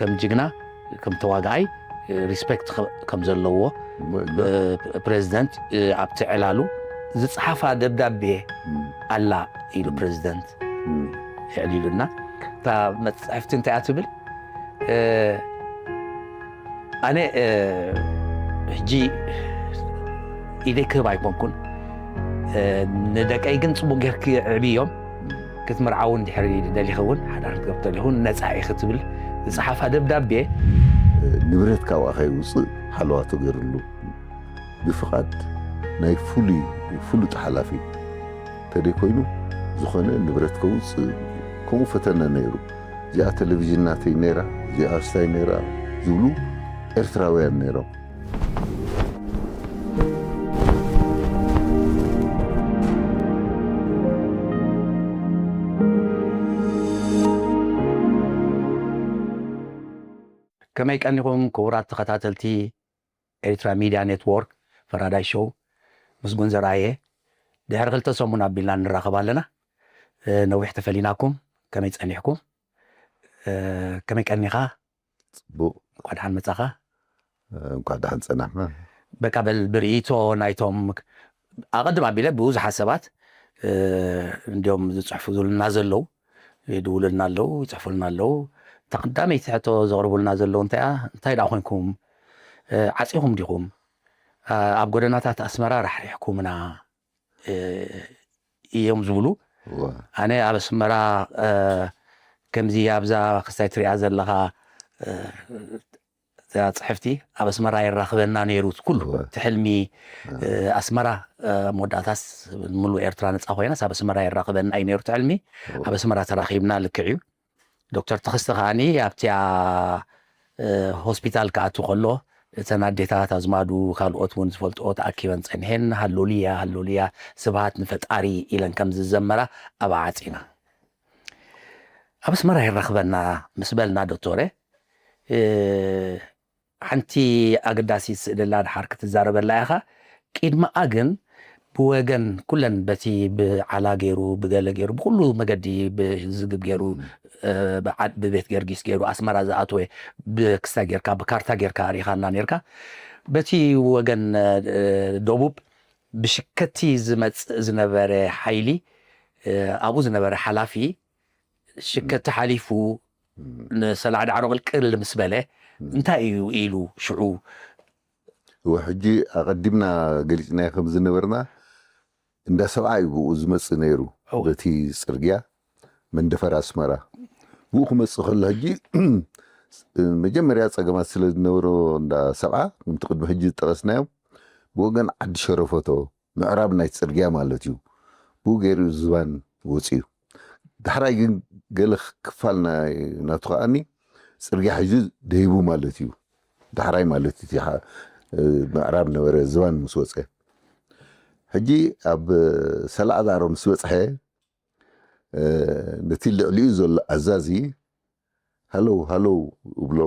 ከም ጅግና፣ ከም ተዋጋኣይ ሪስፔክት ከም ዘለዎ ፕሬዚደንት ኣብቲ ዕላሉ ዝፀሓፋ ደብዳቤ ኣላ ኢሉ ፕሬዚደንት የዕሊሉና። እታ መፅሕፍቲ እንታይ እያ ትብል? ኣነ ሕጂ ኢደይ ክህብ ኣይኮንኩን። ንደቀይ ግን ፅቡቅ ጌርክ ዕብዮም ክትምርዓውን ድሕሪ ደሊኸ እውን ሓዳር ክትገብር ደሊኹን ነፃ ኢኺ ትብል ዝፀሓፋ ደብዳቤ። ንብረት ካብኣ ከይውፅእ ሓለዋ ተገይርሉ ብፍቓድ ናይ ፍሉይ ፍሉጥ ሓላፊ ተደይኮይኑ ዝኾነ ንብረት ከውፅእ ከምኡ ፈተነ ነይሩ። እዚኣ ቴሌቪዥን ናተይ ነይራ፣ እዚኣ ስታይ ነይራ ዝብሉ ኤርትራውያን ነይሮም። ከመይ ቀኒኹም ክቡራት ተኸታተልቲ ኤሪትራ ሚድያ ኔትዎርክ ፈራዳይ ሾው? ምስጉን ዘርኣየ። ድሕሪ ክልተ ሰሙን ኣቢልና ንራኸብ ኣለና። ነዊሕ ተፈሊናኩም። ከመይ ጸኒሕኩም? ከመይ ቀኒኻ? ጽቡቕ። እንኳ ደሓን መጻኻ። እንኳ ደሓን ጸናሕና። በቃ በል ብርእይቶ ናይቶም ኣቐድም ኣቢለ ብብዙሓት ሰባት እንዲዮም ዝጽሕፉልና ዘለዉ፣ ይድውሉልና ኣለዉ፣ ይጽሕፉልና ኣለዉ። እታ ቀዳመይቲ ሕቶ ዘቕርቡልና ዘለዉ እንታይ እያ? እንታይ ደኣ ኮንኩም? ዓጺኹም ዲኹም? ኣብ ጎደናታት ኣስመራ ራሕሪሕኩምና እዮም ዝብሉ። ኣነ ኣብ ኣስመራ ከምዚ ኣብዛ ክስታይ ትሪኣ ዘለኻ እዛ ፅሕፍቲ ኣብ ኣስመራ የራኽበና ነይሩ ኩሉ እቲ ሕልሚ። ኣስመራ መወዳእታስ ሙሉእ ኤርትራ ነፃ ኮይናስ ኣብ ኣስመራ የራኽበና እዩ ነይሩ እቲ ሕልሚ። ኣብ ኣስመራ ተራኺብና ልክዕ እዩ። ዶክተር ተኸስተ ከዓኒ ኣብቲያ ሆስፒታል ክኣቱ ከሎ እተን ኣዴታት ኣዝማዱ ካልኦት እውን ዝፈልጥኦ ተኣኪበን ፀኒሐን ሃሎልያ ሃሎልያ ስብሃት ንፈጣሪ ኢለን ከም ዝዘመራ ኣብ ዓፂና ኣብ ኣስመራ ይራኽበና ምስ በልና ዶክተረ ሓንቲ ኣገዳሲት ስእሊ ኣላ ድሓር ክትዛረበላ ኢኻ። ቅድሚኣ ግን ብወገን ኩለን በቲ ብዓላ ገይሩ ብገለ ገይሩ ብኩሉ መገዲ ብዝግብ ገይሩ ብዓድ ብቤት ገርጊስ ገይሩ ኣስመራ ዝኣተወ ብክስታ ጌርካ ብካርታ ጌርካ ኣሪኻና ኔርካ። በቲ ወገን ደቡብ ብሽከቲ ዝመጽእ ዝነበረ ሓይሊ ኣብኡ ዝነበረ ሓላፊ ሽከቲ ሓሊፉ ንሰላዕ ዳዕሮ ቅልቅል ምስ በለ እንታይ እዩ ኢሉ ሽዑ እወ ሕጂ ኣቐዲምና ገሊጽናዮ ከም ዝነበርና እንዳ ሰብዓ እዩ ብኡ ዝመጽእ ነይሩ በቲ ጽርግያ መንደፈር ኣስመራ ብኡ ክመጽእ ከሎ ሕጂ መጀመርያ ጸገማት ስለ ዝነበሮ እንዳ ሰብዓ ከምቲ ቅድሚ ሕጂ ዝጠቐስናዮም ብወገን ዓዲ ሸረፈቶ ምዕራብ ናይ ጽርግያ ማለት እዩ ብኡ ገይሩ ዝባን ወጽኡ ዳሕራይ ግን ገለ ክፋል ናቱ ከዓኒ ጽርግያ ሕጂ ደይቡ ማለት እዩ ዳሕራይ ማለት እቲ ምዕራብ ነበረ ዝባን ምስ ወፀ ሕጂ ኣብ ሰላዕ ዳዕሮ ምስ በፅሐ ነቲ ልዕሊኡ ዘሎ ኣዛዚ ሃለው ሃለው እብሎ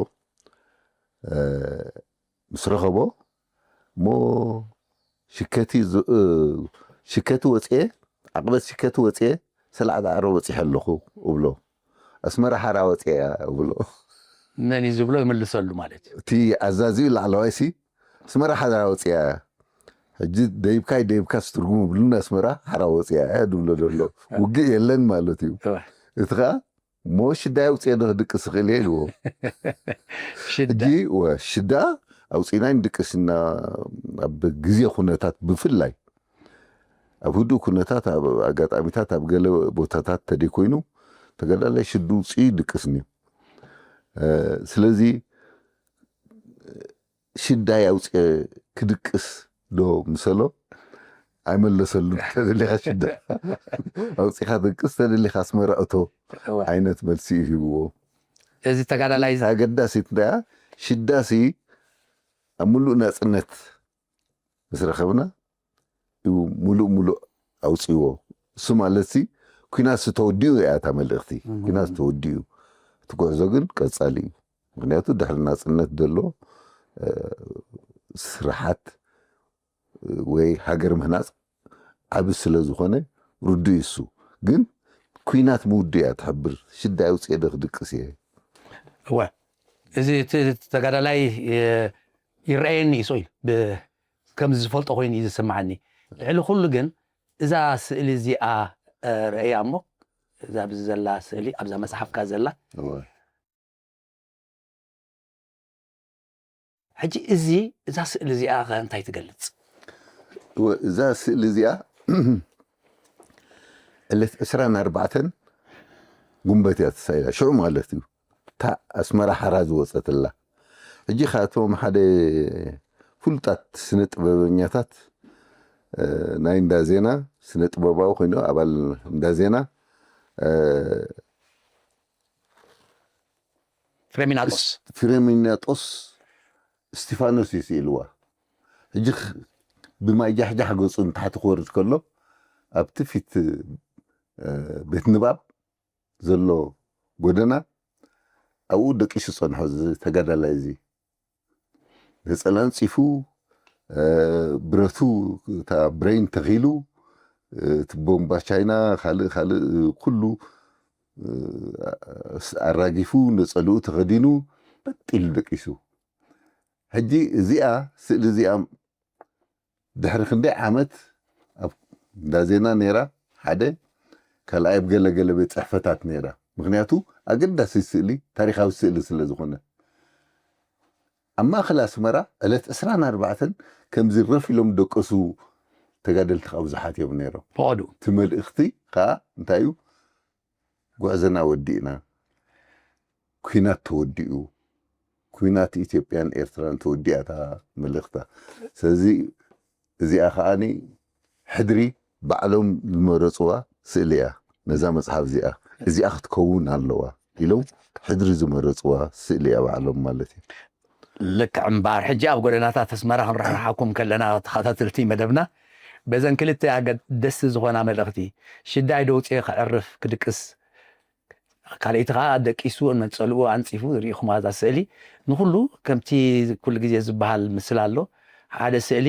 ምስ ረኸቦ እሞ ሽከቲ ሽከቲ ወፅኤ ዓቕበት ሽከቲ ወፅኤ ሰላዕ ዳዕሮ በፂሐ ኣለኹ እብሎ ኣስመራ ሓራ ወፅያ እብሎ መን እዩ ዝብሎ ይምልሰሉ ማለት እዩ። እቲ ኣዛዚኡ ላዕለዋይ ሲ ኣስመራ ሓራ ወፅያ ሕጂ ደይብካ ደይብካ ስትርጉም ብሉና ኣስመራ ሓራ ወፅያ እያ ድብሎ ዘሎ ውግእ የለን ማለት እዩ። እቲ ከዓ እሞ ሽዳ የውፅኤ ዶ ክድቅስ ይኽእል እየ ኢልዎ። ሕጂ ሽዳ ኣውፂእና ንድቅስ ኢና ኣብ ግዜ ኩነታት ብፍላይ ኣብ ህዱእ ኩነታት ኣብ ኣጋጣሚታት ኣብ ገለ ቦታታት ተደይኮይኑ ተጋዳላይ ሽዱ ውፅኡ ይድቅስኒ ስለዚ ሽዳይ ኣውፅኤ ክድቅስ ዶ ምሰሎ ኣይመለሰሉን ተደሊኻ ሽዳ ኣውፂኻ ድቅስ ተደሊኻ ኣስመራ እቶ ዓይነት መልሲ እዩ ሂብዎ እዚ ተጋዳላይ ኣገዳሲት እንዳ ሽዳሲ ኣብ ሙሉእ ናፅነት ምስ ረኸብና እዩ ሙሉእ ሙሉእ ኣውፅዎ እሱ ማለት ሲ ኩናት ሲ ተወዲኡ እያ እታ መልእኽቲ ኩናት ሲ ተወዲኡ እቲ ጉዕዞ ግን ቀፃሊ እዩ ምክንያቱ ድሕሪ ናፅነት ዘሎ ስራሓት ወይ ሃገር ምህናፅ ዓቢ ስለ ዝኾነ ርዱእ እሱ ግን ኩናት ምውዱ እያ ትሕብር ሽዳ ኣውፅኤ ዶ ክድቅስ እየ እወ እዚ እቲ ተጋዳላይ ይረኣየኒ እዩ ስቕ ኢሉ ከም ዝፈልጦ ኮይኑ እዩ ዝስምዓኒ። ልዕሊ ኩሉ ግን እዛ ስእሊ እዚኣ ረእያ እሞ እዛ ኣብዚ ዘላ ስእሊ ኣብዛ መጽሓፍካ ዘላ ሕጂ እዚ እዛ ስእሊ እዚኣ ከ እንታይ ትገልጽ? እዛ ስእሊ እዚኣ ዕለት ዕስራን ኣርባዕተን ጉንበት እያ ተሳኢላ። ሽዑ ማለት እዩ እታ ኣስመራ ሓራ ዝወፀትላ። ሕጂ ካቶም ሓደ ፍሉጣት ስነ ጥበበኛታት ናይ እንዳ ዜና ስነ ጥበባዊ ኮይኑ ኣባል እንዳ ዜና ፍሬሚናጦስ ፍሬሚናጦስ እስቲፋኖስ እዩ ስኢልዋ። ሕጂ ብማይ ጃሕጃሕ ገፁ ንታሕቲ ክወርድ ከሎ ኣብቲ ፊት ቤት ንባብ ዘሎ ጎደና ኣብኡ ደቂሱ ፀንሖ። እዚ ተጋዳላይ እዚ ነፀላ ኣንፂፉ ብረቱ እታ ብሬን ተኺሉ እቲ ቦምባ ቻይና ካልእ ካልእ ኩሉ ኣራጊፉ ነፀልኡ ተኸዲኑ በጥ ኢሉ ደቂሱ። ሕጂ እዚኣ ስእሊ እዚኣ ድሕሪ ክንደይ ዓመት ኣብ እንዳ ዜና ነይራ ሓደ ካልኣይ ኣብ ገለገለ ቤት ፅሕፈታት ነይራ። ምክንያቱ ኣገዳሲ ስእሊ ታሪካዊ ስእሊ ስለ ዝኾነ ኣብ ማእከል ኣስመራ ዕለት ዕስራን ኣርባዕተን ከምዚ ረፍ ኢሎም ደቀሱ ተጋደልቲ ከዓ ብዙሓት እዮም ነይሮም። ፈቐዱ እቲ መልእኽቲ ከዓ እንታይ እዩ? ጉዕዞና ወዲእና፣ ኲናት ተወዲኡ፣ ኲናት ኢትዮጵያን ኤርትራን ተወዲኣታ መልእኽታ። ስለዚ እዚኣ ከዓኒ ሕድሪ ባዕሎም ዝመረፅዋ ስእሊ እያ። ነዛ መፅሓፍ እዚኣ እዚኣ ክትከውን ኣለዋ ኢሎም ሕድሪ ዝመረፅዋ ስእሊ እያ ባዕሎም ማለት እዩ። ልክዕ እምበኣር ሕጂ ኣብ ጎደናታት ኣስመራ ክንረሕርሓኩም ከለና ተኸታተልቲ መደብና በዘን ክልተ ኣገደስቲ ዝኾና መልእኽቲ ሽዳይ ደውፅኤ ከዕርፍ ክድቅስ ካልኣይቲ ከዓ ደቂሱ ነፀልኡ ኣንፂፉ ርኢኹማ እዛ ስእሊ ንኩሉ ከምቲ ኩሉ ግዜ ዝበሃል ምስል ኣሎ ሓደ ስእሊ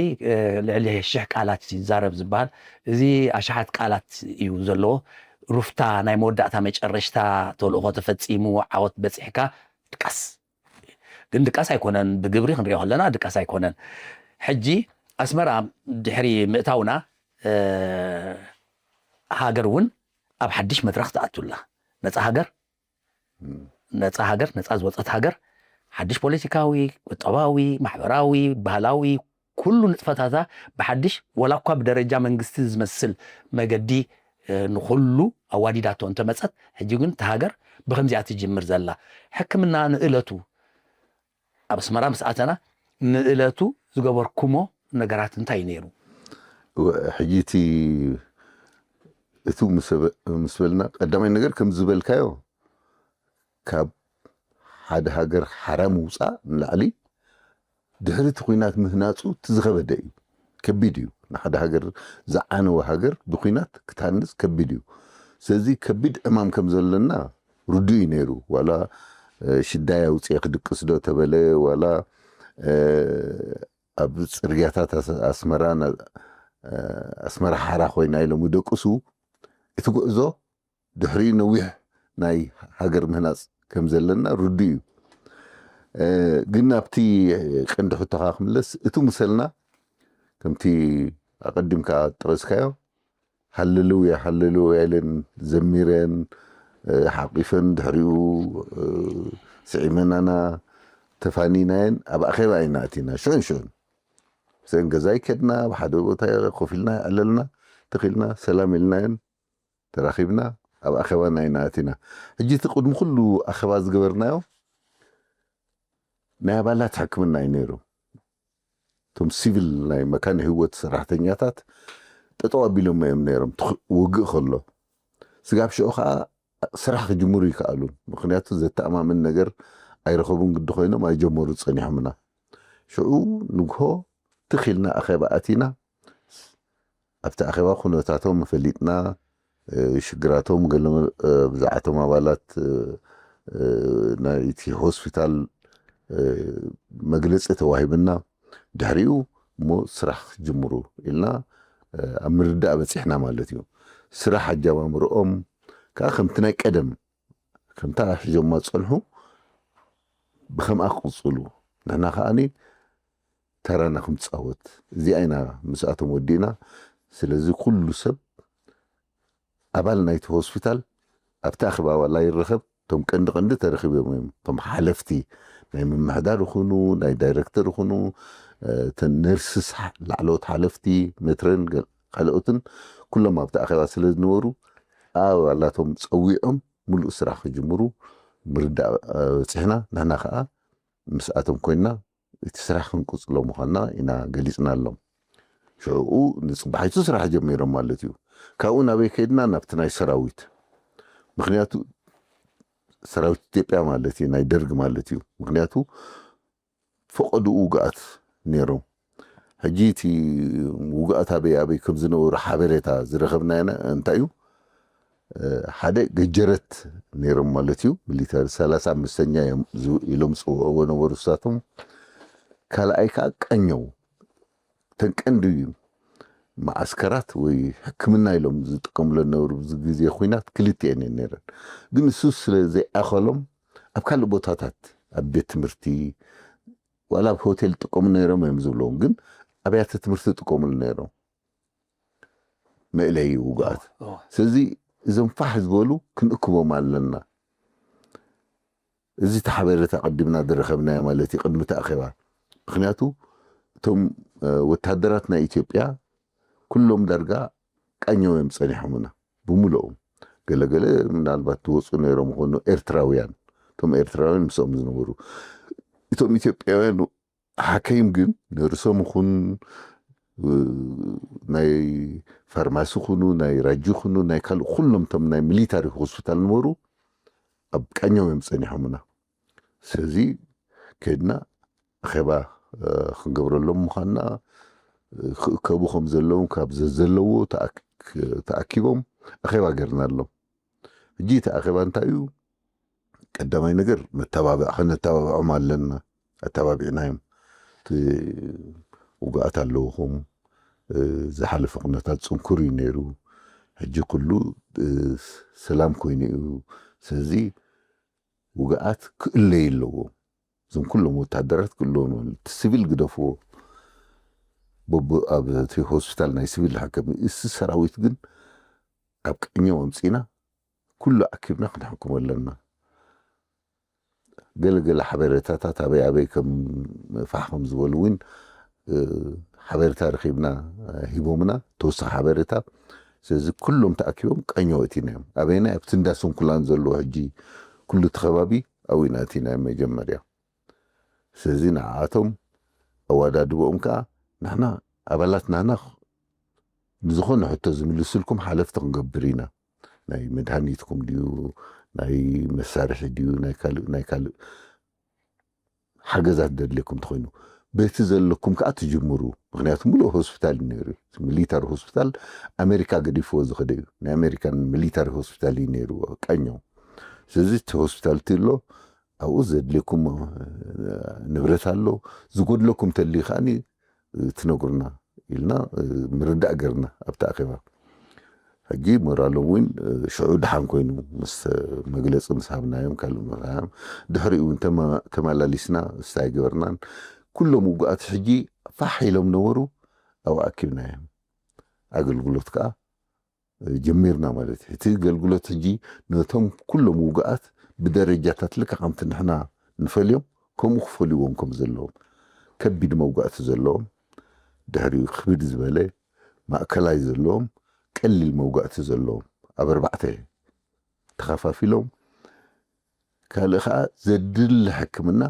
ልዕሊ ሽሕ ቃላት ይዛረብ ዝበሃል እዚ ኣሽሓት ቃላት እዩ ዘለዎ ሩፍታ ናይ መወዳእታ መጨረሽታ ተልእኾ ተፈፂሙ ዓወት በፂሕካ ድቃስ ግን ድቃስ ኣይኮነን ብግብሪ ክንሪኦ ከለና ድቃስ ኣይኮነን ሕጂ ኣስመራ ድሕሪ ምእታውና ሃገር እውን ኣብ ሓድሽ መድረኽ ትኣቱላ ነፃ ሃገር ነፃ ሃገር ነፃ ዝወፀት ሃገር ሓድሽ ፖለቲካዊ ቁጠባዊ ማሕበራዊ ባህላዊ ኩሉ ንጥፈታታ ብሓድሽ ወላ እኳ ብደረጃ መንግስቲ ዝመስል መገዲ ንኩሉ ኣዋዲዳቶ እንተመፀት ሕጂ ግን እታ ሃገር ብከምዚኣ ትጅምር ዘላ ሕክምና ንእለቱ ኣብ ኣስመራ ምስ ኣተና ንእለቱ ዝገበርኩሞ ነገራት እንታይ እዩ ነይሩ? ሕጂ እቲ እቱ ምስ በልና ቀዳማይ ነገር ከም ዝበልካዮ ካብ ሓደ ሃገር ሓራ ምውፃእ ንላዕሊ ድሕሪ እቲ ኩናት ምህናፁ እቲ ዝኸበደ እዩ። ከቢድ እዩ። ንሓደ ሃገር ዝዓነወ ሃገር ብኩናት ክትሃንፅ ከቢድ እዩ። ስለዚ ከቢድ ዕማም ከም ዘለና ርዱእ እዩ ነይሩ። ዋላ ሽዳይ ኣውፅኤ ክድቅስ ዶ ተበለ ዋላ ኣብ ፅርግያታት ኣስመራ ኣስመራ ሓራ ኮይና ኢሎም ይደቅሱ እቲ ጉዕዞ ድሕሪኡ ነዊሕ ናይ ሃገር ምህናፅ ከም ዘለና ርዱእ እዩ። ግን ናብቲ ቀንዲ ሕቶኻ ክምለስ እቲ ምሰልና ከምቲ ኣቐዲምካ ጠቐስካዮ ሃለሉያ ሃለሉያ ኢለን ዘሚረን ሓቂፈን ድሕሪኡ ስዒመናና ተፋኒናየን ኣብ ኣኼባ ኢና ኣቲና ሽዑን ሽዑን ሰን ገዛይ ከድና ኣብ ሓደ ቦታ ኮፍ ኢልና የዕለልና ተኺልና ሰላም ኢልናየን ተራኺብና ኣብ ኣኼባ ናይ ናትና ሕጂ እቲ ቅድሚ ኩሉ ኣኼባ ዝገበርናዮ ናይ ኣባላት ሕክምና እዩ ነይሩ እቶም ሲቪል ናይ መካነ ህይወት ሰራሕተኛታት ጠጠው ኣቢሎም እዮም ነይሮም ውግእ ከሎ ስጋብ ሽዑ ከዓ ስራሕ ክጅምሩ ይከኣሉን ምክንያቱ ዘተኣማምን ነገር ኣይረኸቡን ግዲ ኮይኖም ኣይጀመሩ ፀኒሖምና ሽዑ ንግሆ ትኺልና ኣኼባ ኣቲና ኣብቲ ኣኼባ ኩነታቶም ፈሊጥና ሽግራቶም ገለ ብዛዕቶም ኣባላት ናይቲ ሆስፒታል መግለፂ ተዋሂብና ድሕሪኡ እሞ ስራሕ ጅምሩ ኢልና ኣብ ምርዳእ በፂሕና ማለት እዩ ስራሕ ኣጀማምርኦም ከዓ ከምቲ ናይ ቀደም ከምታ ሒዞማ ዝፀንሑ ብኸምኣ ክቕፅሉ፣ ንሕና ከዓኒ ተራና ክንፃወት፣ እዚኣ ኢና ምስኣቶም ወዲእና። ስለዚ ኩሉ ሰብ ኣባል ናይቲ ሆስፒታል ኣብቲ ኣኼባ ዋላ ይረኸብ፣ እቶም ቀንዲ ቀንዲ ተረኺቦም እዮም። እቶም ሓለፍቲ ናይ ምምሕዳር ይኹኑ፣ ናይ ዳይሬክተር ይኹኑ፣ እተን ነርስስ፣ ላዕለዎት ሓለፍቲ፣ መትረን ካልኦትን ኩሎም ኣብቲ ኣኼባ ስለ ዝነበሩ፣ ዋላቶም ፀዊዖም ምሉእ ስራሕ ክጅምሩ ምርዳእ በፂሕና። ንሕና ከዓ ምስኣቶም ኮይንና እቲ ስራሕ ክንቅፅሎ ምዃንና ኢና ገሊፅናሎም። ሽዕኡ ንፅባሒቱ ስራሕ ጀሚሮም ማለት እዩ። ካብኡ ናበይ ከይድና? ናብቲ ናይ ሰራዊት። ምክንያቱ ሰራዊት ኢትዮጵያ ማለት እዩ፣ ናይ ደርግ ማለት እዩ። ምክንያቱ ፈቐድኡ ውግኣት ነይሮም። ሕጂ እቲ ውግኣት ኣበይ ኣበይ ከም ዝነበሩ ሓበሬታ ዝረኸብናዮ እንታይ እዩ? ሓደ ገጀረት ነይሮም ማለት እዩ። ሚሊተሪ ሰላሳ ኣምስተኛ እዮም ኢሎም ዝፅውዕዎ ነበሩ እሳቶም። ካልኣይ ከዓ ቀኘው። እተን ቀንዲ መዓስከራት ወይ ሕክምና ኢሎም ዝጥቀምሎ ነበሩ። ግዜ ኩናት ክልቲኤን እየን ነይረን። ግን እሱ ስለ ዘይኣኸሎም ኣብ ካልእ ቦታታት፣ ኣብ ቤት ትምህርቲ፣ ዋላ ኣብ ሆቴል ጥቀሙ ነይሮም እዮም ዝብለዎም፣ ግን ኣብያተ ትምህርቲ ጥቀምሉ ነይሮም መእለይ ውግኣት። ስለዚ እዞም ፋሕ ዝበሉ ክንእክቦም ኣለና። እዚ ተሓበረታ ቅድምና ዝረኸብናዮ ማለት እዩ፣ ቅድሚ እቲ ኣኼባ። ምክንያቱ እቶም ወታደራት ናይ ኢትዮጵያ ኩሎም ዳርጋ ቀኘው እዮም ጸኒሖምና ብምልኦም። ገለገለ ምናልባት ዝወፁ ነይሮም ይኾኑ፣ ኤርትራውያን፣ እቶም ኤርትራውያን ምስኦም ዝነበሩ። እቶም ኢትዮጵያውያን ሓከይም ግን ነርሶም ይኹን ናይ ፋርማሲ ይኹኑ፣ ናይ ራጂ ይኹኑ፣ ናይ ካልእ ኩሎም እቶም ናይ ሚሊታሪ ሆስፒታል ነበሩ ኣብ ቀኘው እዮም ጸኒሖምና። ስለዚ ከድና ኣኼባ ክንገብረሎም ምዃንና፣ ክእከቡ ከም ዘለዎም ካብ ዘዘለዎ ተኣኪቦም ኣኼባ ገርናሎም። ሕጂ እቲ ኣኼባ እንታይ እዩ? ቀዳማይ ነገር መተባብዕ፣ ከነተባብዖም ኣለና። ኣተባቢዕናዮም። እቲ ውግኣት ኣለውኹም፣ ዝሓለፈ ኩነታት ጽንኩር እዩ ነይሩ። ሕጂ ኩሉ ሰላም ኮይኑ እዩ። ስለዚ ውግኣት ክእለዩ ኣለዎም። እዞም ኩሎም ወታደራት ክእለዎም ኣለዎም። እቲ ሲቪል ግደፍዎ። በቡ ኣብ እቲ ሆስፒታል ናይ ሲቪል ሕክም፣ እዚ ሰራዊት ግን ኣብ ቀኘው ኣምጺና ኩሉ ኣኪብና ክንሕክሞ ኣለና። ገለገለ ሓበሬታታት ኣበይ ኣበይ ከም ፋሕ ከም ዝበሉ እውን ሓበሬታ ረኺብና፣ ሂቦምና ተወሳኺ ሓበሬታ። ስለዚ ኩሎም ተኣኪቦም ቀኘው ኣእቲናዮም። ኣበይና? ኣብቲ እንዳ ስንኩላን ዘለዎ ሕጂ ኩሉ እቲ ከባቢ ኣብኡ ኢና ኣእቲናዮም መጀመርያ። ስለዚ ንዓኣቶም ኣወዳድቦኦም ከዓ ንሕና ኣባላት ናህና ንዝኾነ ሕቶ ዝምልስልኩም ሓለፍቲ ክንገብር ኢና። ናይ መድሃኒትኩም ድዩ፣ ናይ መሳርሒ ድዩ፣ ናይ ካልእ ናይ ካልእ ሓገዛት ደድልየኩም እንተኾይኑ፣ በቲ ዘለኩም ከዓ ትጅምሩ። ምክንያቱ ምሉእ ሆስፒታል እዩ ነይሩ። ሚሊታሪ ሆስፒታል ኣሜሪካ ገዲፍዎ ዝኸደ እዩ። ናይ ኣሜሪካን ሚሊታሪ ሆስፒታል እዩ ነይሩ ቀኘው። ስለዚ እቲ ሆስፒታል እቲ ኣሎ፣ ኣብኡ ዘድልየኩም ንብረት ኣሎ፣ ዝጎድለኩም ተልዩ ከዓኒ ትነግሩና ኢልና ምርዳእ ገርና ኣብቲ ኣኼባ። ሕጂ ሞራሎም እውን ሽዑ ደሓን ኮይኑ ምስ መግለፂ ምስ ሃብናዮም ካልእ ምርኣዮም ድሕሪኡ እውን ተመላሊስና ስታይ ገበርናን ኩሎም ውጉኣት ሕጂ ፋሕ ኢሎም ነበሩ። ኣብኡ ኣኪብናዮም ኣገልግሎት ከዓ ጀሚርና ማለት እዩ። እቲ ኣገልግሎት ሕጂ ነቶም ኩሎም ውጉኣት ብደረጃታት ልክዕ ከምቲ ንሕና ንፈልዮም ከምኡ ክፈልይዎም ከም ዘለዎም ከቢድ መውጋእቲ ዘለዎም ድሕሪኡ ክብድ ዝበለ ማእከላይ ዘለዎም ቀሊል መውጋእቲ ዘለዎም ኣብ ኣርባዕተ ተኸፋፊሎም ካልእ ከዓ ዘድሊ ሕክምና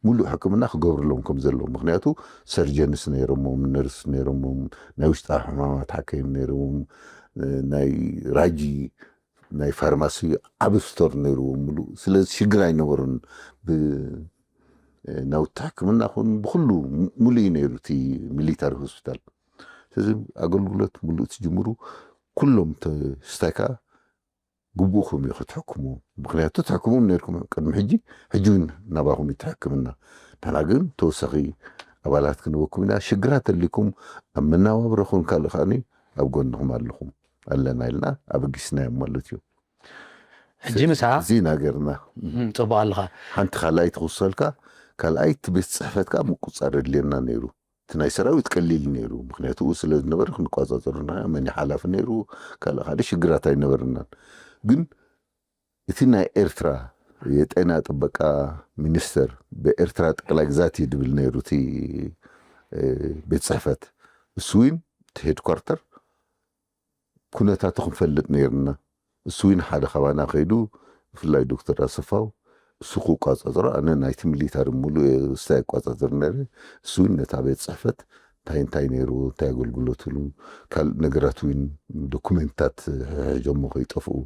ሙሉእ ሕክምና ክገብርሎም ከም ዘለዎም ምክንያቱ ሰርጀንስ ነይሮሞም ነርስ ነይሮሞም ናይ ውሽጣዊ ሕማማት ሓከይም ነይሮዎም ናይ ራጂ ናይ ፋርማሲ ዓብ ስቶር ነይርዎም ሙሉእ ስለዚ ሽግር ኣይነበሩን ብናውቲ ሕክምና ኹን ብኩሉ ሙሉእ እዩ ነይሩ እቲ ሚሊታሪ ሆስፒታል ስለዚ ኣገልግሎት ሙሉእ ትጅምሩ ኩሎም ስታይካ ግቡእኩም እዩ ክትሕክሙ ምክንያቱ ትሕክሙም ነርኩም ቅድሚ ሕጂ ሕጂ እውን ናባኹም እዩ ትሕክምና ንሕና ግን ተወሳኺ ኣባላት ክንበኩም ኢና ሽግራት ተሊኩም ኣብ መናባብረኹም ካልእ ከዓኒ ኣብ ጎንኹም ኣለኹም ኣለና ኢልና ኣበጊስናዮም ማለት እዩ ሕጂ ምሳ እዚ ናገርና እም፣ ጽቡቅ ኣለኻ ሓንቲ ካልኣይ ትኽሰልካ ካልኣይ እቲ ቤት ጽሕፈት ከዓ ምቁጻር የድልየና ነይሩ። እቲ ናይ ሰራዊት ቀሊል ነይሩ፣ ምክንያቱ ስለ ዝነበረ ክንቋጻጸሩ ና መን ሓላፊ ነይሩ፣ ካልእ ካልእ ሽግራት ኣይነበረናን። ግን እቲ ናይ ኤርትራ የጤና ጥበቃ ሚኒስተር ብኤርትራ ጠቅላይ ግዛት እዩ ድብል ነይሩ እቲ ቤት ጽሕፈት። እሱ ውን እቲ ሄድኳርተር ኩነታቱ ክንፈልጥ ነይርና። እሱ ውን ሓደ ካባና ከይዱ፣ ብፍላይ ዶክተር ኣሰፋው፣ እሱ ክቋጻጸሮ፣ ኣነ ናይቲ ሚሊታሪ ሙሉእ ስታይ ይቋጻጸር ነይረ። እሱ ውን ነታ ቤት ጽሕፈት እንታይ እንታይ ነይሩ፣ እንታይ ኣገልግሎት ሉ፣ ካልእ ነገራት ውን፣ ዶኩሜንታት ሕሕዞሞ ከይጠፍኡ፣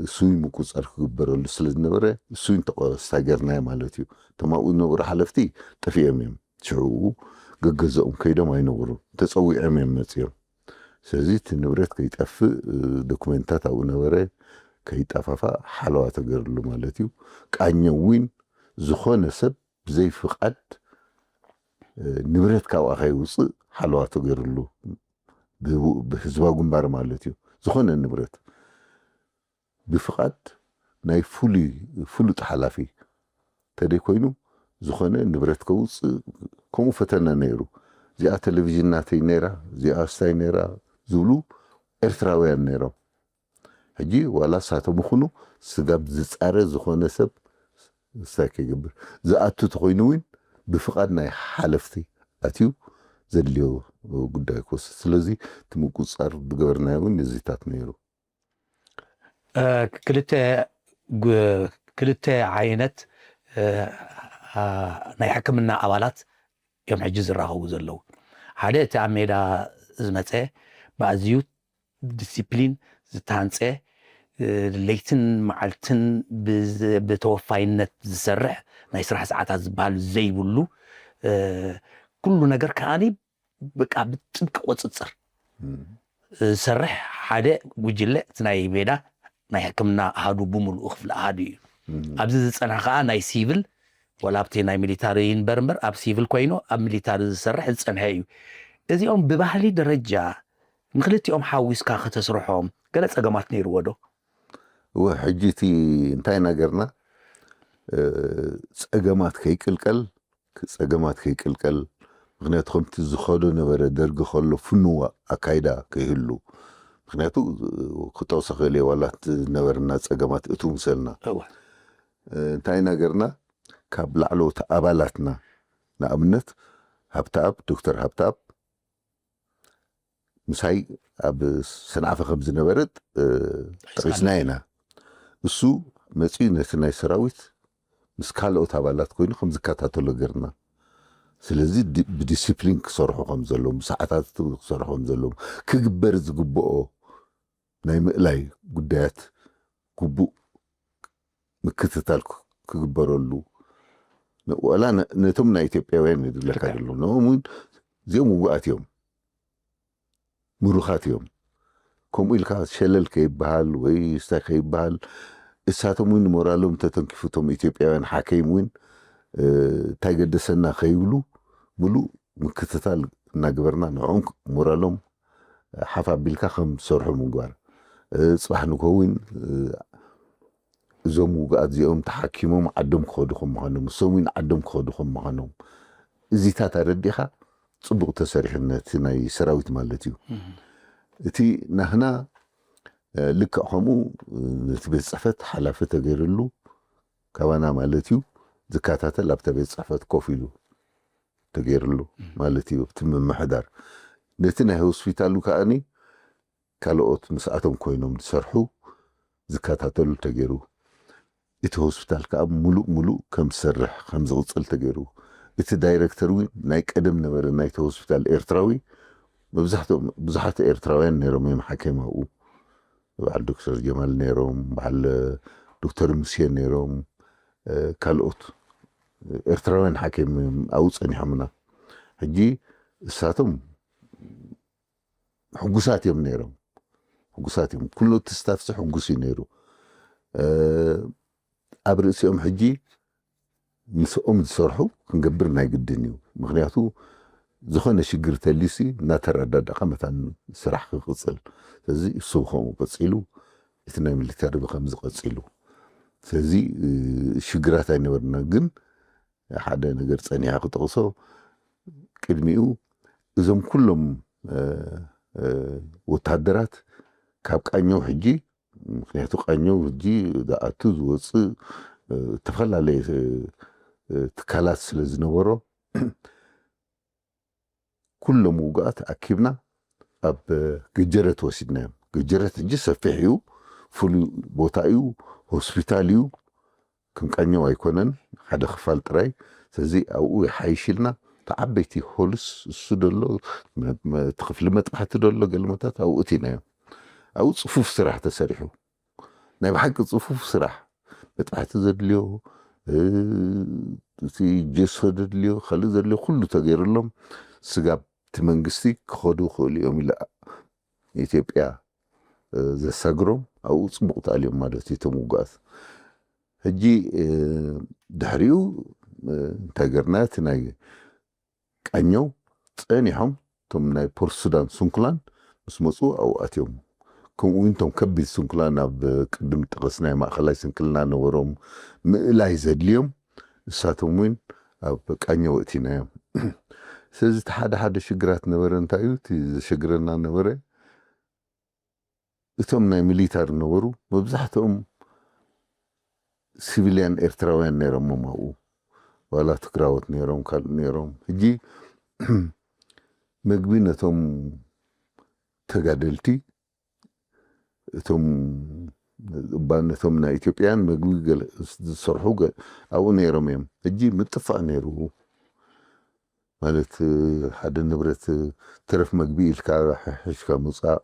እሱ ውን ምቁጻር ክግበረሉ ስለ ዝነበረ፣ እሱ ውን ተቆ-፣ ስታይ ገርናዮ ማለት እዩ። እቶም ኣብኡ ዝነበሩ ሓለፍቲ ጠፊኦም እዮም። ሽዑ ገገዘኦም ከይዶም ኣይነበሩ፣ ተጸዊዖም እዮም መጺኦም። ስለዚ እቲ ንብረት ከይጠፍእ፣ እ፣ ዶኩሜንታት ኣብኡ ነበረ፣ ከይጠፋፋእ ሓለዋ ተገይርሉ ማለት እዩ። ቃኘው ውን ዝኾነ ሰብ ብዘይ ፍቓድ፣ እ፣ ንብረት ካብኣ ከይውፅእ ሓለዋ ተገይርሉ፣ ብ-፣ ብህዝባዊ ግንባር ማለት እዩ። ዝኾነ ንብረት ብፍቓድ ናይ ፍሉይ፣ ፍሉጥ ሓላፊ ተደይ ኮይኑ ዝኾነ ንብረት ከውፅእ ከምኡ ፈተነ ነይሩ። እዚኣ ቴሌቪዥን ናተይ ነይራ፣ እዚኣ ስታይ ነይራ ዝብሉ ኤርትራውያን ነይሮም። ሕጂ ዋላ ሳቶም ይኹኑ ስጋብ ዝፃረ ዝኾነ ሰብ ስታይ ከይገብር ዝኣቱ ተኾይኑ እውን ብፍቓድ ናይ ሓለፍቲ ኣትዩ ዘድልዮ ጉዳይ ክወስድ። ስለዚ እቲ ምቁፅፃር ዝገበርናዮ እውን ነዚታት ነይሩ። እ፣ ክልተ ግ-፣ ክልተ ዓይነት፣ እ፣ ኣ፣ ናይ ሕክምና ኣባላት እዮም ሕጂ ዝራኸቡ ዘለዉ። ሓደ እቲ ኣብ ሜዳ ዝመጸ ብኣዝዩ ዲሲፕሊን ዝተሃንጸ፣ እ፣ ለይትን መዓልትን ብዝ-፣ ብተወፋይነት ዝሰርሕ ናይ ስራሕ ሰዓታት ዝበሃል ዘይብሉ፣ እ፣ ኩሉ ነገር ከኣኒ በቃ ብጥብቂ ቁጽጽር ዝሰርሕ ሓደ ጉጅለ እቲ ናይ ሜዳ ናይ ሕክምና ኣሃዱ ብምሉኡ ክፍሊ ኣሃዱ እዩ። ኣብዚ ዝጸንሐ ከኣ ናይ ሲቪል ወላ ኣብቲ ናይ ሚሊታሪ ይንበር እምበር ኣብ ሲቪል ኮይኑ ኣብ ሚሊታሪ ዝሰርሕ ዝጸንሐ እዩ። እዚኦም ብባህሊ ደረጃ ንክልቲኦም ሓዊስካ ከተስርሖም ገለ ጸገማት ነይርዎ ዶ? እወ፣ ሕጂ እቲ እንታይ ነገርና፣ እ፣ ጸገማት ከይቅልቀል፣ ክ-፣ ጸገማት ከይቅልቀል፣ ምኽንያቱ ከምቲ ዝኸዶ ነበረ ደርጊ ከሎ ፍኑዋ ኣካይዳ ከይህሉ፣ ምኽንያቱ፣ እ፣ ክጠቕሶ ክእል እየ፣ ዋላ እቲ ዝነበረና ጸገማት እቱ ምሰልና። እወ። እ፣ እንታይ ነገርና፣ ካብ ላዕለዎት ኣባላትና፣ ንኣብነት፣ ሃብተኣብ፣ ዶክተር ሃብተኣብ፣ ምሳይ ኣብ ሰንዓፈ ከም ዝነበረ፣ እ፣ ጠቒስና ኢና። እሱ መጺኡ ነቲ ናይ ሰራዊት ምስ ካልኦት ኣባላት ኮይኑ ከም ዝከታተሎ ገርና። ስለዚ ዲ-፣ ብዲሲፕሊን ክሰርሑ ከም ዘለዎም፣ ብሰዓታት ክሰርሑ ከም ዘለዎም፣ ክግበር ዝግብኦ ናይ ምእላይ ጉዳያት ግቡእ ምክትታል ክ-፣ ክግበረሉ፣ ን-፣ ዋላ ነ-፣ ነቶም ናይ ኢትዮጵያውያን እዩ ዝብለካ ትክክል። ዘሎ። ንኦም እውን እዚኦም ውጉኣት እዮም፣ ምሩኻት እዮም። ከምኡ ኢልካ ሸለል ከይበሃል ወይ ስታይ ከይበሃል፣ እሳቶም እውን ሞራሎም ተተንኪፉ፣ እቶም ኢትዮጵያውያን ሓከይም እውን፣ እ፣ እንታይ ገደሰና ከይብሉ፣ ምሉእ ምክትታል እናገበርና ንዕኦም ሞራሎም ሓፍ ኣቢልካ ከም ዝሰርሑ ምግባር። እ፣ ጽባሕ ንግሆ እውን፣ እ፣ እዞም ውግኣት እዚኦም ተሓኪሞም ዓዶም ክኸዱ ከም ምዃኖም፣ እሶም እውን ዓዶም ክኸዱ ከም ምዃኖም፣ እዚታት ኣረዲኻ ጽቡቕ ተሰሪሑ ነቲ ናይ ሰራዊት ማለት እዩ። እም። እቲ ናህና፣ እ፣ ልክዕ ከምኡ፣ እ፣ ነቲ ቤት ጽሕፈት ሓላፊ ተገይርሉ፣ ካባና ማለት እዩ፣ ዝከታተል ኣብታ ቤት ጽሕፈት ኮፍ ኢሉ ተገይርሉ እም። ማለት እዩ። እቲ ምምሕዳር ነቲ ናይ ሆስፒታሉ ከኣኒ ካልኦት ምስኣቶም ኮይኖም ዝሰርሑ ዝከታተሉ ተገይሩ። እቲ ሆስፒታል ከኣ ምሉእ ምሉእ ከም ዝሰርሕ፣ ከም ዝቕጽል ተገይሩ። እቲ ዳይረክተር እውን ናይ ቀደም ነበረ ናይቲ ሆስፒታል ኤርትራዊ። መብዛሕትኦም፣ ብዙሓት ኤርትራውያን ነይሮም እዮም ሓኪም ኣብኡ። በዓል ዶክተር ጀማል ነይሮም፣ በዓል ዶክተር ሙሴ ነይሮም፣ እ፣ ካልኦት ኤርትራውያን ሓኪም እዮም ኣብኡ ጸኒሖምና። ሕጂ እሳቶም ሕጉሳት እዮም ነይሮም። ሕጉሳት እዮም። ኩሉ እቲ ስታፍሲ ሕጉስ እዩ ነይሩ። እ፣ ኣብ ርእሲኦም ሕጂ ምስኦም ዝሰርሑ ክንገብር ናይ ግድን እዩ። ምኽንያቱ ዝኾነ ሽግር ተሊሲ እናተረዳዳእካ መታን ስራሕ ክቕጽል። ስለዚ እሱ ብኸምኡ ቀጺሉ፣ እቲ ናይ ሚሊተሪ ብኸምዚ ቀጺሉ። ስለዚ፣ እ፣ ሽግራት ኣይነበርና፣ ግን ሓደ ነገር ጸኒሐ ክጠቕሶ፣ ቅድሚኡ እዞም ኩሎም ወታደራት ካብ ቃኘው ሕጂ፣ ምክንያቱ ቃኘው ሕጂ ዝኣቱ ዝወፅእ ዝተፈላለየ ትካላት ስለ ዝነበሮ፣ ኩሎም ውጉኣት ኣኪብና ኣብ ገጀረት ወሲድናዮም። ገጀረት ሕጂ ሰፊሕ እዩ፣ ፍሉይ ቦታ እዩ፣ ሆስፒታል እዩ። ከም ቃኘው ኣይኮነን፣ ሓደ ክፋል ጥራይ። ስለዚ ኣብኡ ይሓይሽ ኢልና፣ እቲ ዓበይቲ ሆልስ እሱ ደሎ፣ እቲ ክፍሊ መጥባሕቲ ደሎ ገለመታት ኣብኡ እቲናዮም። ኣብኡ ፅፉፍ ስራሕ ተሰሪሑ። ናይ ብሓቂ ፅፉፍ ስራሕ፣ መጥባሕቲ ዘድልዮ፣ እቲ ጀሶ ዘድልዮ፣ ካልእ ዘድልዮ ኩሉ ተገይሩሎም፣ ስጋብ እቲ መንግስቲ ክኸዱ ይኽእሉ እዮም ኢለ ኢትዮጵያ ዘሳግሮም ኣብኡ ፅቡቕ ተኣልዮም ማለት እዩ እቶም ውጉኣት። ሕጂ ድሕሪኡ እንታይ ገርና፣ እቲ ናይ ቃኘው ጸኒሖም እቶም ናይ ፖርት ሱዳን ስንኩላን ምስ መፁ ኣብኡ ኣትዮም። ከምኡ እውን እቶም ከቢድ ስንኩላን ኣብ ቅድም ጠቐስናይ ማእኸላይ ስንክልና ነበሮም ምእላይ ዘድልዮም እሳቶም እውን ኣብ ቃኘው እቲናዮም። ስለዚ እቲ ሓደ ሓደ ሽግራት ነበረ። እንታይ እዩ እቲ ዘሸግረና ነበረ? እቶም ናይ ሚሊታር ነበሩ መብዛሕትኦም ሲቪልያን ኤርትራውያን ነይሮሞም ኣብኡ፣ ዋላ ትግራዎት ነይሮም ካልእ ነይሮም። ሕጂ መግቢ ነቶም ተጋደልቲ እቶም እባ ነቶም ናይ ኢትዮጵያን መግቢ ዝሰርሑ ኣብኡ ነይሮም እዮም። ሕጂ ምጥፋእ ነይሩ ማለት ሓደ ንብረት ተረፍ መግቢ ኢልካ ሕሽካ ምውፃእ፣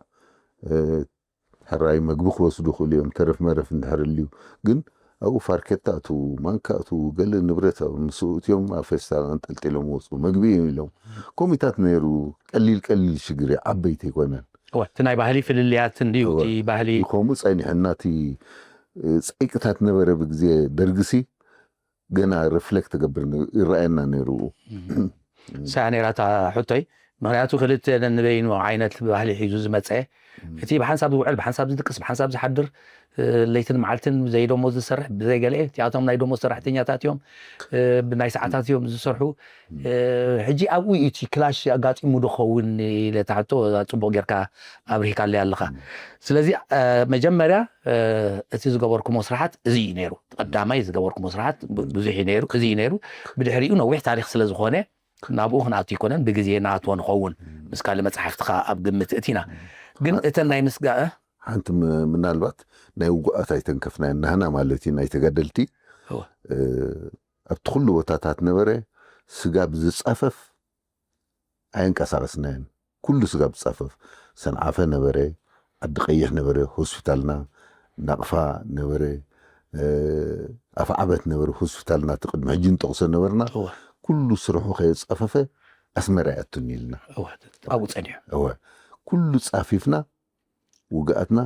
ሕራይ መግቢ ክወስዱ ይኽእሉ እዮም። ተረፍ መረፍ እንድሕር ልዩ ግን ኣብኡ ፋርኬታ እትዉ፣ ማንካ እትዉ፣ ገለ ንብረት ምስኡ እትዮም ኣብ ፌስታል ኣንጠልጢሎም ወፁ። መግቢ እዮም ኢሎም። ኮሚታት ነይሩ። ቀሊል ቀሊል ሽግር እዩ፣ ዓበይቲ ኣይኮነን። እወ፣ እቲ ናይ ባህሊ ፍልልያት እንድዩ፣ እወ። እቲ ባህሊ ከምኡ ጸኒሕና እቲ ጸይቅታት ነበረ ብግዜ ደርግሲ ገና ሪፍሌክት ትገብር ነ-፣ ይረኣየና ነይሩ። እሳ ነይራ እታ ሕቶይ። ምኽንያቱ ክልተ ነንበይኑ ዓይነት ባህሊ ሒዙ ዝመጸ፣ እቲ ብሓንሳብ ዝውዕል፣ ብሓንሳብ ዝድቅስ፣ ብሓንሳብ ዝሓድር፣ እ፣ ለይትን መዓልትን ብዘይ ደሞዝ ዝሰርሕ፣ ብዘይ ገለ፣ እቲኣቶም ናይ ደሞዝ ሰራሕተኛታት እዮም፣ እ፣ ብናይ ሰዓታት እዮም ዝሰርሑ። እ፣ ሕጂ ኣብኡ እዩ እቲ ክላሽ ኣጋጢሙ ዶ ኸውን ኢለ እታ ሕቶ ጽቡቕ ጌርካ ኣብሪህካለይ ኣለኻ። ስለዚ፣ እ፣ መጀመርያ፣ እ፣ እቲ ዝገበርኩሞ ስራሓት እዚ እዩ ነይሩ። ቀዳማይ ዝገበርኩሞ ስራሓት ብ-፣ ብዙሕ እዩ ነይሩ፣ እዚ እዩ ነይሩ። ብድሕሪኡ ነዊሕ ታሪኽ ስለ ዝኾነ ናብኡ ክንኣቱ ኣይኮነን፣ ብግዜ ንኣትዎ ንኸውን። ምስ ካልእ መጽሓፍትኻ ኣብ ግምት እቲና። ግን እተን ናይ ምስጋእ ሓንቲ ም-፣ ምናልባት ናይ ውጉኣት ኣይተንከፍናየን ናህና ማለት እዩ፣ ናይ ተጋደልቲ። እወ። እ፣ ኣብቲ ኩሉ ቦታታት ነበረ፣ ስጋብ ዝጻፈፍ ኣየንቀሳቐስናየን። ኩሉ ስጋብ ዝጻፈፍ። ሰንዓፈ ነበረ፣ ዓዲ ቀይሕ ነበረ፣ ሆስፒታልና፣ ናቕፋ ነበረ፣ እ፣ ኣፍዓበት ነበረ፣ ሆስፒታልና እቲ ቅድሚ ሕጂ ንጠቕሶ ነበርና። እወ። ኩሉ ስርሑ ከየጻፈፈ ኣስመራ ይኣቱኒ ኢልና። እወ፣ ኣብኡ ጸኒሑ። እወ። ኩሉ ጻፊፍና ውግኣትና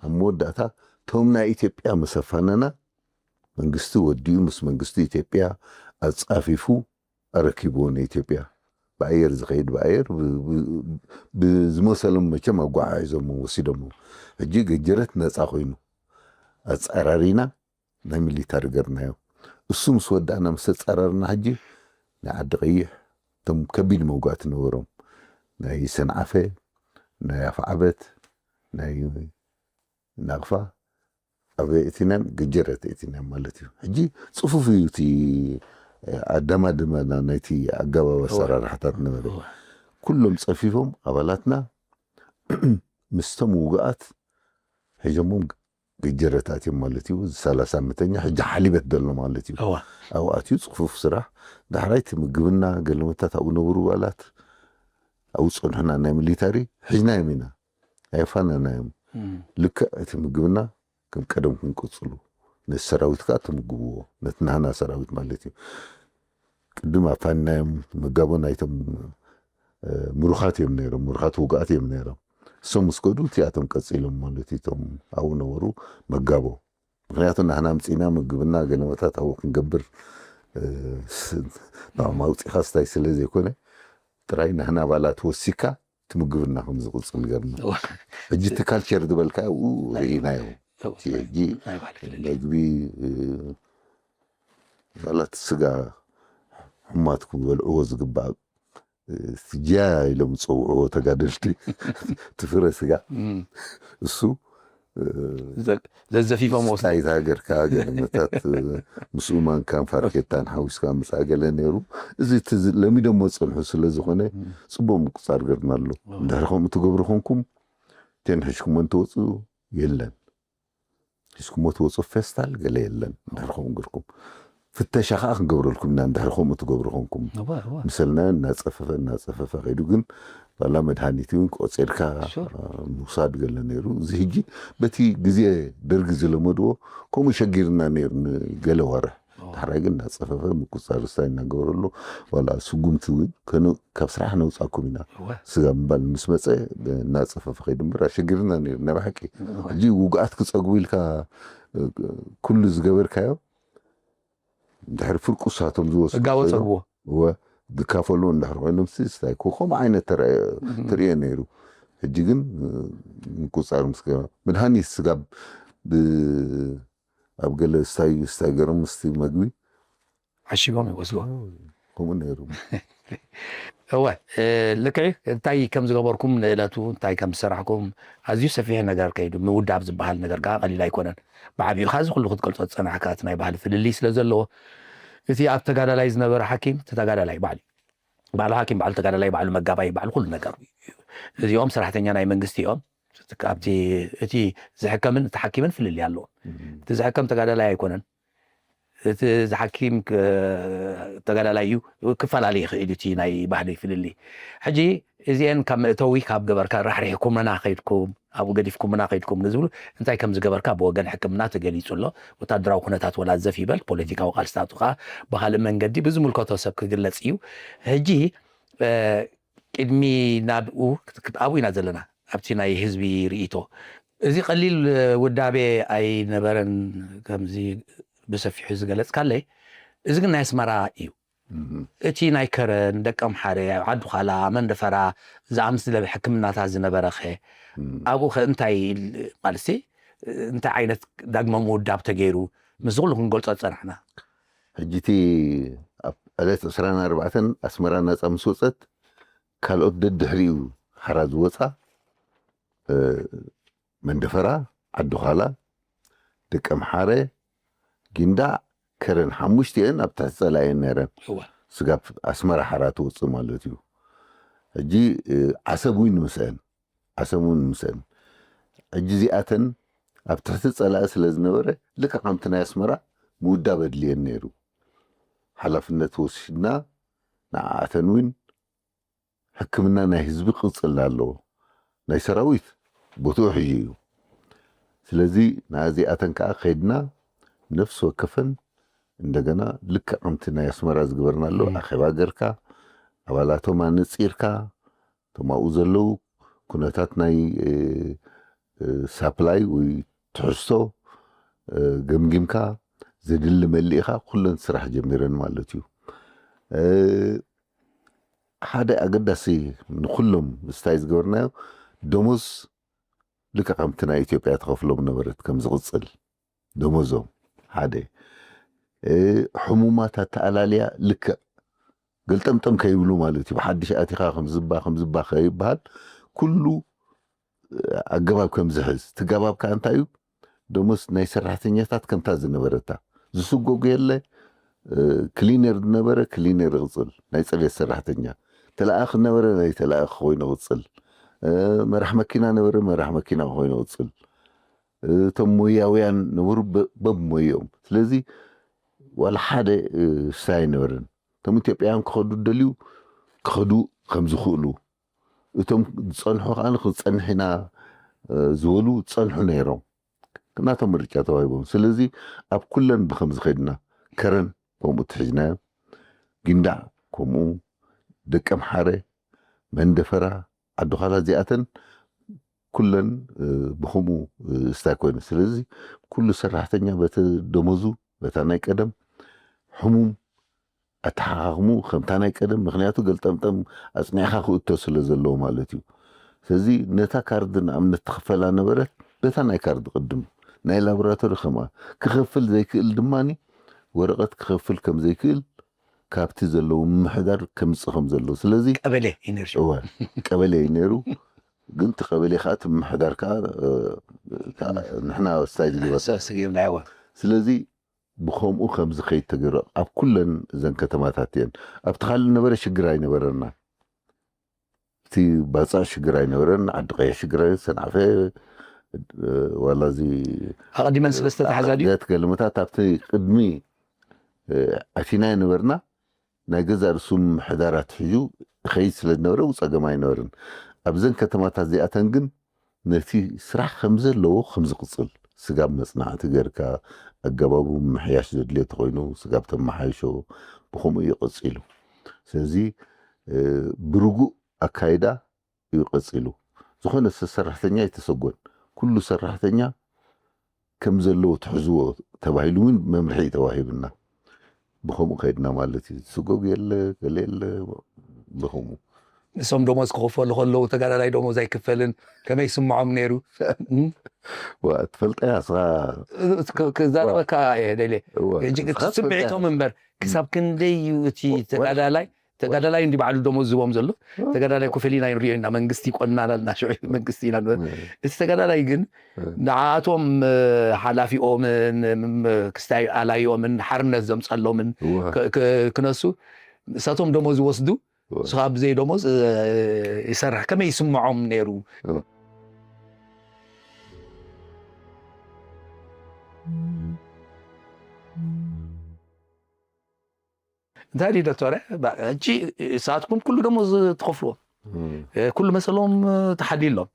ኣብ መወዳእታ እቶም ናይ ኢትዮጵያ ምስ ኣፋነና መንግስቲ ወዲኡ ምስ መንግስቲ ኢትዮጵያ ኣጻፊፉ ኣረኪብዎ ንኢትዮጵያ። ብኣየር ዝኸይድ ብኣየር ብ-፣ ብ-፣ ብዝመሰሎም መቸም ኣጓዓዒዞሞ ወሲዶሞ። ሕጂ ገጀረት ነጻ ኮይኑ ኣጻራሪና ናይ ሚሊታሪ ገርናዮ። እሱ ምስ ወዳእና ምስ ተጻራርና ሕጂ ናይ ዓዲ ቀይሕ እቶም ከቢድ መውጋእቲ ነበሮም። ናይ ሰንዓፈ፣ ናይ ኣፍዓበት፣ ናይ ናቕፋ፣ ኣብ እቲናን ገጀረት እቲናን ማለት እዩ። ሕጂ ጽፉፍ እዩ እቲ ኣደማድማና ናይቲ ኣገባብ እወ። ኣሰራርሓታት ነበረ። እወ። ኩሎም ጸፊፎም ኣባላትና ምስቶም ውግኣት ሒዞሞም ገጀረት ኣትዮም ማለት እዩ። እዚ ሰላሳ ዓመተኛ ሕጂ ሓሊበት ዘሎ ማለት እዩ። እወ። ኣብኡ ኣትዩ ጽፉፍ ስራሕ። ዳሕራይ እቲ ምግብና ገለመታት ኣብኡ ነበሩ ኣባላት። ኣብኡ ጸንሑና ናይ ሚሊታሪ ሒዝናዮም ኢና። ኣየፋነናዮም። እም። ልክዕ እቲ ምግብና ከም ቀደምኩም ቀጽሉ። ነቲ ሰራዊት ከኣ ተምግብዎ። ነቲ ናህና ሰራዊት ማለት እዩ። ቅድም ኣፋንናዮም። መጋቦ ናይቶም፣ እ፣ ምሩኻት እዮም ነይሮም። ምሩኻት ውግኣት እዮም ነይሮም። እሶም ምስ ከዱ እቲኣቶም ቀጺሎም ማለት እዩ። እቶም ኣብኡ ነበሩ መጋቦ። ምኽንያቱ ናህና ኣምጺእና ምግብና ገለመታት ኣብኡ ክንገብር፣ እ፣ ስ-፣ ንዕኦም ኣውጺእኻ ስታይ ስለ ዘይኮነ ጥራይ ናህና ኣባላት ወሲካ እቲ ምግብና ከም ዝቕጽል ገርና። እወ። ሕጂ እቲ ካልቸር ዝበልካ ኣብኡ ናይ ርኢናዮ። እወ። እቲ ሕጂ ናይ ባህሊ ፍልልይ። መግቢ፣ እ፣ ኣባላት ስጋ እማትኩም ዝበልዕዎ ዝግባእ፣ እ፣ ስጃ ኢሎም ዝፀውዕዎ ተጋደልቲ፣ እቲ ፍረ ስጋ፣ እም። እሱ፣ እ፣ ዘ-፣ ዘዘፊፎም ወስዱ። ስታይት ሃገርካ፣ ገለመታት፣ እ፣ ምስ ኡማንካን ፋርኬታን ሓዊስካ ምፃእ ገለ ነይሩ። እዚ እቲ ዝ-፣ ለሚዶሞ ዝፀንሑ ስለ ዝኾነ፣ እም። ፅቡቅ ምቁፃር ገርና ኣሎ። እም። እንድሕር ከምኡ ትገብሩ ኮንኩም፣ ቴን ሒዝኩሞ እንትወፅኡ የለን። ሒዝኩሞ ትወፅኡ ፌስታል ገለ የለን። እንድሕር ከምኡ ገርኩም፣ ፍተሻ ከዓ ክንገብረልኩም ኢና፣ እንድሕር ከምኡ ትገብሩ ኮንኩም። እወ፣ እወ። ምሰልና እናፀፈፈ፣ እናፀፈፈ ከይዱ፣ ግን ዋላ መድሃኒት እውን ቆፂርካ፣ ሹር። አ፣ ምውሳድ ገለ ነይሩ። እዚ ሕጂ በቲ ግዜ ደርጊ ዝለመድዎ ከምኡ ሸጊርና ነይሩ ንገለ ወርሕ። ኦ። ዳሕራይ ግን እናፀፈፈ ምቁፃር ስታይ እናገበረሉ፣ ዋላ ስጉምቲ እውን ከነ-፣ ካብ ስራሕ ነውፃኩም ኢና። እወ። ስጋ ምባል ምስ መፀ እናፀፈፈ ከይዱ እምበር ኣሸጊርና ነይሩ ናይ ብሓቂ። እወ። ሕጂ ውጉኣት ክፀግቡ ኢልካ፣ እ፣ ኩሉ ዝገበርካዮ፣ እንድሕር ፍርቁሳቶም ዝወስዱ ህጋዊ ኮይኖም፣ ጸግቦ። እወ፣ ዝካፈሉ እንድሕር ኮይኖም ሲ ስታይ ኮ-፣ ከምኡ ዓይነት ተረኣየ-፣ እም። ትርእዮ ነይሩ። ሕጂ ግን፣ እ፣ ምቁፃር ምስ ገበ-፣ መድሃኒት ስጋብ ብ-፣ ኣብ ገለ ስታይ፣ ስታይ ገይሮም ምስቲ መግቢ ዓሺጎም ይወስድዎ። ከምኡ ነይሩ። እወ፣ እ፣ ልክዕ። እንታይ ከም ዝገበርኩም ንእለቱ፣ እንታይ ከም ዝሰራሕኩም ኣዝዩ ሰፊሕ ነገር ከይዱ። ምውዳብ ዝበሃል ነገር ከዓ ቀሊል ኣይኮነን። ብዓቢኡ ኻዚ ኩሉ ክትገልጾ ዝጸናሕካ እቲ ናይ ባህሊ ፍልልይ ስለ ዘለዎ፣ እቲ ኣብ ተጋዳላይ ዝነበረ ሓኪም፣ እቲ ተጋዳላይ ባዕሉ፣ ባዕሉ ሓኪም፣ ባዕሉ ተጋዳላይ፣ ባዕሉ መጋባይ፣ ባዕሉ ኩሉ ነገሩ እዩ። እዚኦም ሰራሕተኛ ናይ መንግስቲ እዮም። ኣብቲ፣ እቲ ዝሕከምን እቲ ሓኪምን ፍልልይ ኣለዎም። እም። እቲ ዝሕከም ተጋዳላይ ኣይኮነን። እቲ ዝሓኪም ክ-፣ ተጋዳላይ እዩ፣ ክፈላለ ይኽእል እዩ እቲ ናይ ባህሊ ፍልልይ። ሕጂ እዚአን ካብ መእተዊ ካብ ገበርካ ራሕሪሕኩምና ከይድኩም፣ ኣብኡ ገዲፍኩምና ከይድኩም ንዝብሉ እንታይ ከም ዝገበርካ ብወገን ሕክምና ተገሊጹ ኣሎ። ወታደራዊ ኩነታት ወላ ዘፍ ይበል፣ ፖለቲካዊ ቃልስታቱ ከኣ ብኻልእ መንገዲ ብዝምልከቶ ሰብ ክግለጽ እዩ። ሕጂ፣ እ፣ ቅድሚ ናብኡ ክት-፣ ክት-፣ ኣብኡ ኢና ዘለና፣ ኣብቲ ናይ ህዝቢ ርእይቶ። እዚ ቀሊል ውዳቤ ኣይነበረን፣ ከምዚ ብሰፊሑ ዝገለጽካለይ። እዚ ግን ናይ ኣስመራ እዩ። እም። እቲ ናይ ከረን፣ ደቀምሓረ፣ ዓዲ ዃላ፣ መንደፈራ ዝኣምስለ ሕክምናታት ዝነበረኸ፣ እም። ኣብኡ ኸ እንታይ ኢል-፣ ማለትሲ፣ እንታይ ዓይነት ዳግመ ምውዳብ ተገይሩ? ምስዚ ኩሉ ክንገልጾ ዝጸናሕና። ሕጂ እቲ ኣብ ዕለት ዕስራን ኣርባዕተን ኣስመራ ናጻ ምስ ወጸት፣ ካልኦት ደድሕሪኡ ሓራ ዝወጻ፣ እ፣ መንደፈራ፣ ዓዲ ዃላ፣ ደቀምሓረ፣ ጊንዳዕ፣ ከረን፣ ሓሙሽቲአን ኣብ ትሕቲ ጸላኢ እየን ነይረን። እወ። ስጋብ ኣስመራ ሓራ ትወጽእ ማለት እዩ። ሕጂ፣ እ፣ ዓሰብ እውን ምስአን፣ ዓሰብ እውን ምስአን። ሕጂ እዚኣተን ኣብ ትሕቲ ጸላኢ ስለ ዝነበረ፣ ልክዕ ከምቲ ናይ ኣስመራ ምውዳብ ኣድልየን ነይሩ። ሓላፍነት ወሲድና፣ ንዓኣተን እውን ሕክምና ናይ ህዝቢ ክቕጽል ኣለዎ። ናይ ሰራዊት ቦትኡ ሕጂ እዩ። ስለዚ፣ ንኣዚኣተን ከኣ ከይድና፣ ነፍሲ ወከፈን እንደገና ልክዕ ከምቲ ናይ ኣስመራ ዝግበርናሎ እም። ኣኼባ ገርካ፣ ኣባላቶም ኣነጺርካ፣ እቶም ኣብኡ ዘለዉ ኩነታት ናይ፣ እ፣ እ፣ ሳፕላይ ወይ ትሕዝቶ፣ እ፣ ገምጊምካ፣ ዘድሊ መሊእኻ፣ ኩለን ስራሕ ጀሚረን ማለት እዩ። እ፣ ሓደ ኣገዳሲ ንኩሎም ስታይ ዝገበርናዮ፣ ደሞዝ ልክዕ ከምቲ ናይ ኢትዮጵያ ተኸፍሎም ነበረት ከም ዝቕጽል፣ ደሞዞም ሓደ። እ፣ ሕሙማት ኣተኣላልያ ልክዕ ገልጠምጠም ከይብሉ ማለት እዩ። ብሓድሽ ኣቲኻ ከም ዝባ፣ ከም ዝባ ከይበሃል፣ ኩሉ፣ እ፣ ኣገባብ ከም ዝሕዝ። እቲ ገባብ ከኣ እንታይ እዩ? ደሞዝ ናይ ሰራሕተኛታት ከምታ ዝነበረታ። ዝስጎጉ የለ፣ እ፣ ክሊነር ዝነበረ ክሊነር ይቕጽል፣ ናይ ጽሬት ሰራሕተኛ። ተለኣኺ ነበረ፣ ናይ ተለኣኺ ኮይኑ ይቕጽል። እ፣ መራሕ መኪና ነበረ፣ መራሕ መኪና ኮይኑ ይቕጽል። እ፣ እቶም ሞያውያን ነበሩ፣ በ-፣ በብሞይኦም። ስለዚ ዋላ ሓደ፣ እ፣ ስታይ ኣይነበረን። እቶም ኢትዮጵያውያን ክኸዱ ዝደልዩ ክኸዱ ከም ዝኽእሉ፣ እቶም ዝጸንሑ ከኣ ክንጸንሕ ኢና፣ እ፣ ዝበሉ ዝጸንሑ ነይሮም። ናቶም ምርጫ ተዋሂቦም። ስለዚ ኣብ ኩለን ብኸምዚ ከይድና፣ ከረን ከምኡ ትሒዝናዮ፣ ጊንዳዕ ከምኡ፣ ደቀምሓረ፣ መንደፈራ፣ ዓዲ ዃላ እዚኣተን ኩለን፣ እ፣ ብኸምኡ፣ እ፣ ስታይ ኮይኑ። ስለዚ ኩሉ ሰራሕተኛ በቲ ደሞዙ፣ በታ ናይ ቀደም፣ ሕሙም ኣተሓኻኽሙ ከምታ ናይ ቀደም፣ ምኽንያቱ ገልጠምጠም ኣጽኒዕኻ ክእቶ ስለ ዘለዎ ማለት እዩ። ስለዚ ነታ ካርድ ንኣብነት ትኽፈላ ነበረት፣ በታ ናይ ካርድ ቅድም፣ ናይ ላቦራቶሪ ከምኣ። ክኸፍል ዘይክእል ድማኒ ወረቐት ክኸፍል ከም ዘይክእል ካብቲ ዘለዉ ምምሕዳር ከምጽእ ከም ዘለዎ። ስለዚ ቀበሌ ኢነርጂ እወ፣ ቀበሌ እዩ ነይሩ። ግን እቲ ቀበሌ ከዓ እቲ ምምሕዳር ከዓ እ፣ ከዓ ንሕና ስታይ ዝግበርና። ሰስግብናይወ ስለዚ ብኸምኡ ከም ዝኸይድ ተገይሩ ኣብ ኩለን እዘን ከተማታት እየን። ኣብቲ ካልእ ነበረ ሽግር ኣይነበረና። እቲ ባፅዕ ሽግር ኣይነበረን። ዓዲ ቀይሕ ሽግር ኣይነበረን። ሰንዓፈ እ፣ ዋላ እዚ ኣቐዲመን ስለዝተተሓዛ ድዩ? ገለመታት ኣብቲ ቅድሚ እ፣ ኣቲና የነበርና። ናይ ገዛ ርእሱ ምምሕዳር ኣትሒዙ ይኸይድ ስለ ዝነበረ ጸገም ኣይነበርን። ኣብዘን ከተማታት እዚኣተን ግን ነቲ ስራሕ ከም ዘለዎ ከም ዝቕጽል፣ ስጋብ መጽናዕቲ ገርካ ኣገባቡ ምምሕያሽ ዘድልዮ ተኾይኑ ስጋብ ተመሓይሾ ብኸምኡ እዩ ቀጺሉ። ስለዚ እ፣ ብርጉእ ኣካይዳ እዩ ቀጺሉ። ዝኾነ ሰ- ሰራሕተኛ ኣይተሰጎን። ኩሉ ሰራሕተኛ ከም ዘለዎ ትሕዝዎ ተባሂሉ እውን መምርሒ እዩ ተዋሂብና። ብኸምኡ ከይድና ማለት እዩ። ስጎግ የለ፣ ገለ የለ፣ ብኸምኡ። ንሶም ደሞዝ ክኸፈሉ ከለዉ ተጋዳላይ ደሞዝ ኣይክፈልን ከመይ ይስምዖም ነይሩ? እም? ዋ፣ ትፈልጠያ እስኻ። ክ- ክዛረበካ እየ ደልየ። እወ፣ ሕጂ እቲ እስኻ ስምዒቶም ትፈልጠያ። እምበር ክሳብ ክንደይ እዩ እቲ ወ- ወ- ተጋዳላይ ተጋዳላይ እንዲ ባዕሉ ደሞዝ ዝቦም ዘሎ ተጋዳላይ ኮፍ ኢልና ንሪኦ ኢና መንግስቲ ይቆናና ኣለና ሽዑ መንግስቲ ኢና ንብል። እቲ ተጋዳላይ ግን ንዓኣቶም ሓላፊኦምን ክስታይ ኣላይኦምን ሓርነት ዘምፀሎምን ክነሱ ንሳቶም ደሞዝ ይወስዱ። ንስኻ ብዘይ ደሞዝ ይሰርሕ ከመይ ይስምዖም ነይሩ? እንታይ ድዩ ዶክተር? ሕጂ ሰዓትኩም ኩሉ ደሞዝ ትኸፍልዎም፣ ኩሉ መሰሎም ተሓዲሎም፣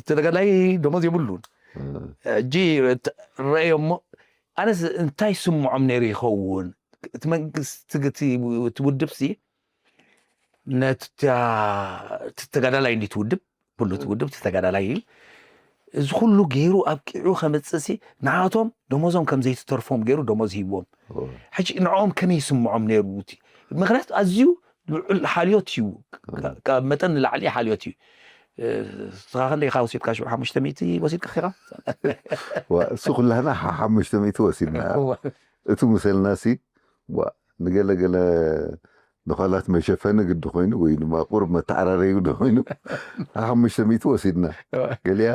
ተጋዳላይ ደሞዝ የብሉን። ሕጂ ረእዮ እሞ ኣነስ እንታይ ስምዖም ነይሩ ይኸውን? እቲ መንግስቲ እቲ ውድብ ሲ ነቲ ተጋዳላይ እንዲ ትውድብ ኩሉ ትውድብ ተጋዳላይ እዩ። እዚ ኩሉ ገይሩ ኣብቂዑ ከመፅእ ሲ ንዓቶም ደሞዞም ከም ዘይትተርፎም ገይሩ ደሞዝ ሂብዎም። ሕጂ ንዕኦም ከመይ ይስምዖም ነይሩ? እቲ ምክንያቱ ኣዝዩ ልዑል ሓልዮት እዩ። ካብ መጠን ንላዕሊ ሓልዮት እዩ። ንስኻ ክንደይ ኢኻ ወሲድካ? ሽዑ ሓሙሽተ ሚእቲ ወሲድካ ኢኻ? እሱ ኩላህና ሓሙሽተ ሚእቲ ወሲድና። እቲ ምሰልና ሲ ንገለገለ ንኻላት መሸፈኒ ግዲ ኮይኑ ወይ ድማ ቁሩብ መተዓራረይ ግዲ ኮይኑ ሓሙሽተ ሚእቲ ወሲድና። ገሊኣ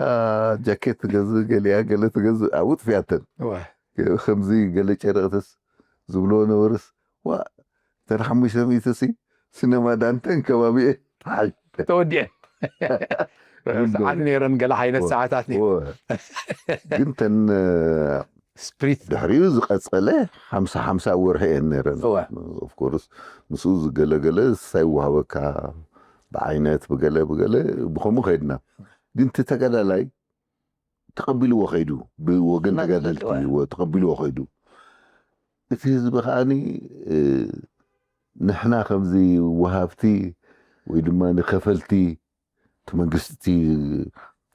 ጃኬት ትገዝእ፣ ገሊኣ ገለ ትገዝእ፣ ኣብኡ ጥፊኣተን። ከምዚ ገለ ጨረቕትስ ዝብልዎ ነበርስ ዋ እተን ሓሙሽተ ሚእቲ ሲ ሲነማ ዳንተን ከባቢኤ ተወዲአን ሰዓት ነይረን ገለ ዓይነት ሰዓታት ነይረን። ግን ተን ስፕሪት ድሕሪኡ ዝቐጸለ ሓምሳ ሓምሳ ወርሒ እየን ነይረን። ኦፍኮርስ ምስኡ ዝገለገለ ሳይወሃበካ ብዓይነት ብገለ ብገለ ብኸምኡ ከይድና። ግን እቲ ተጋዳላይ ተቐቢልዎ ከይዱ ብወገን ተጋደልቲ ተቐቢልዎ ከይዱ። እቲ ህዝቢ ከዓኒ ንሕና ከምዚ ወሃብቲ ወይ ድማ ንከፈልቲ እቲ መንግስቲ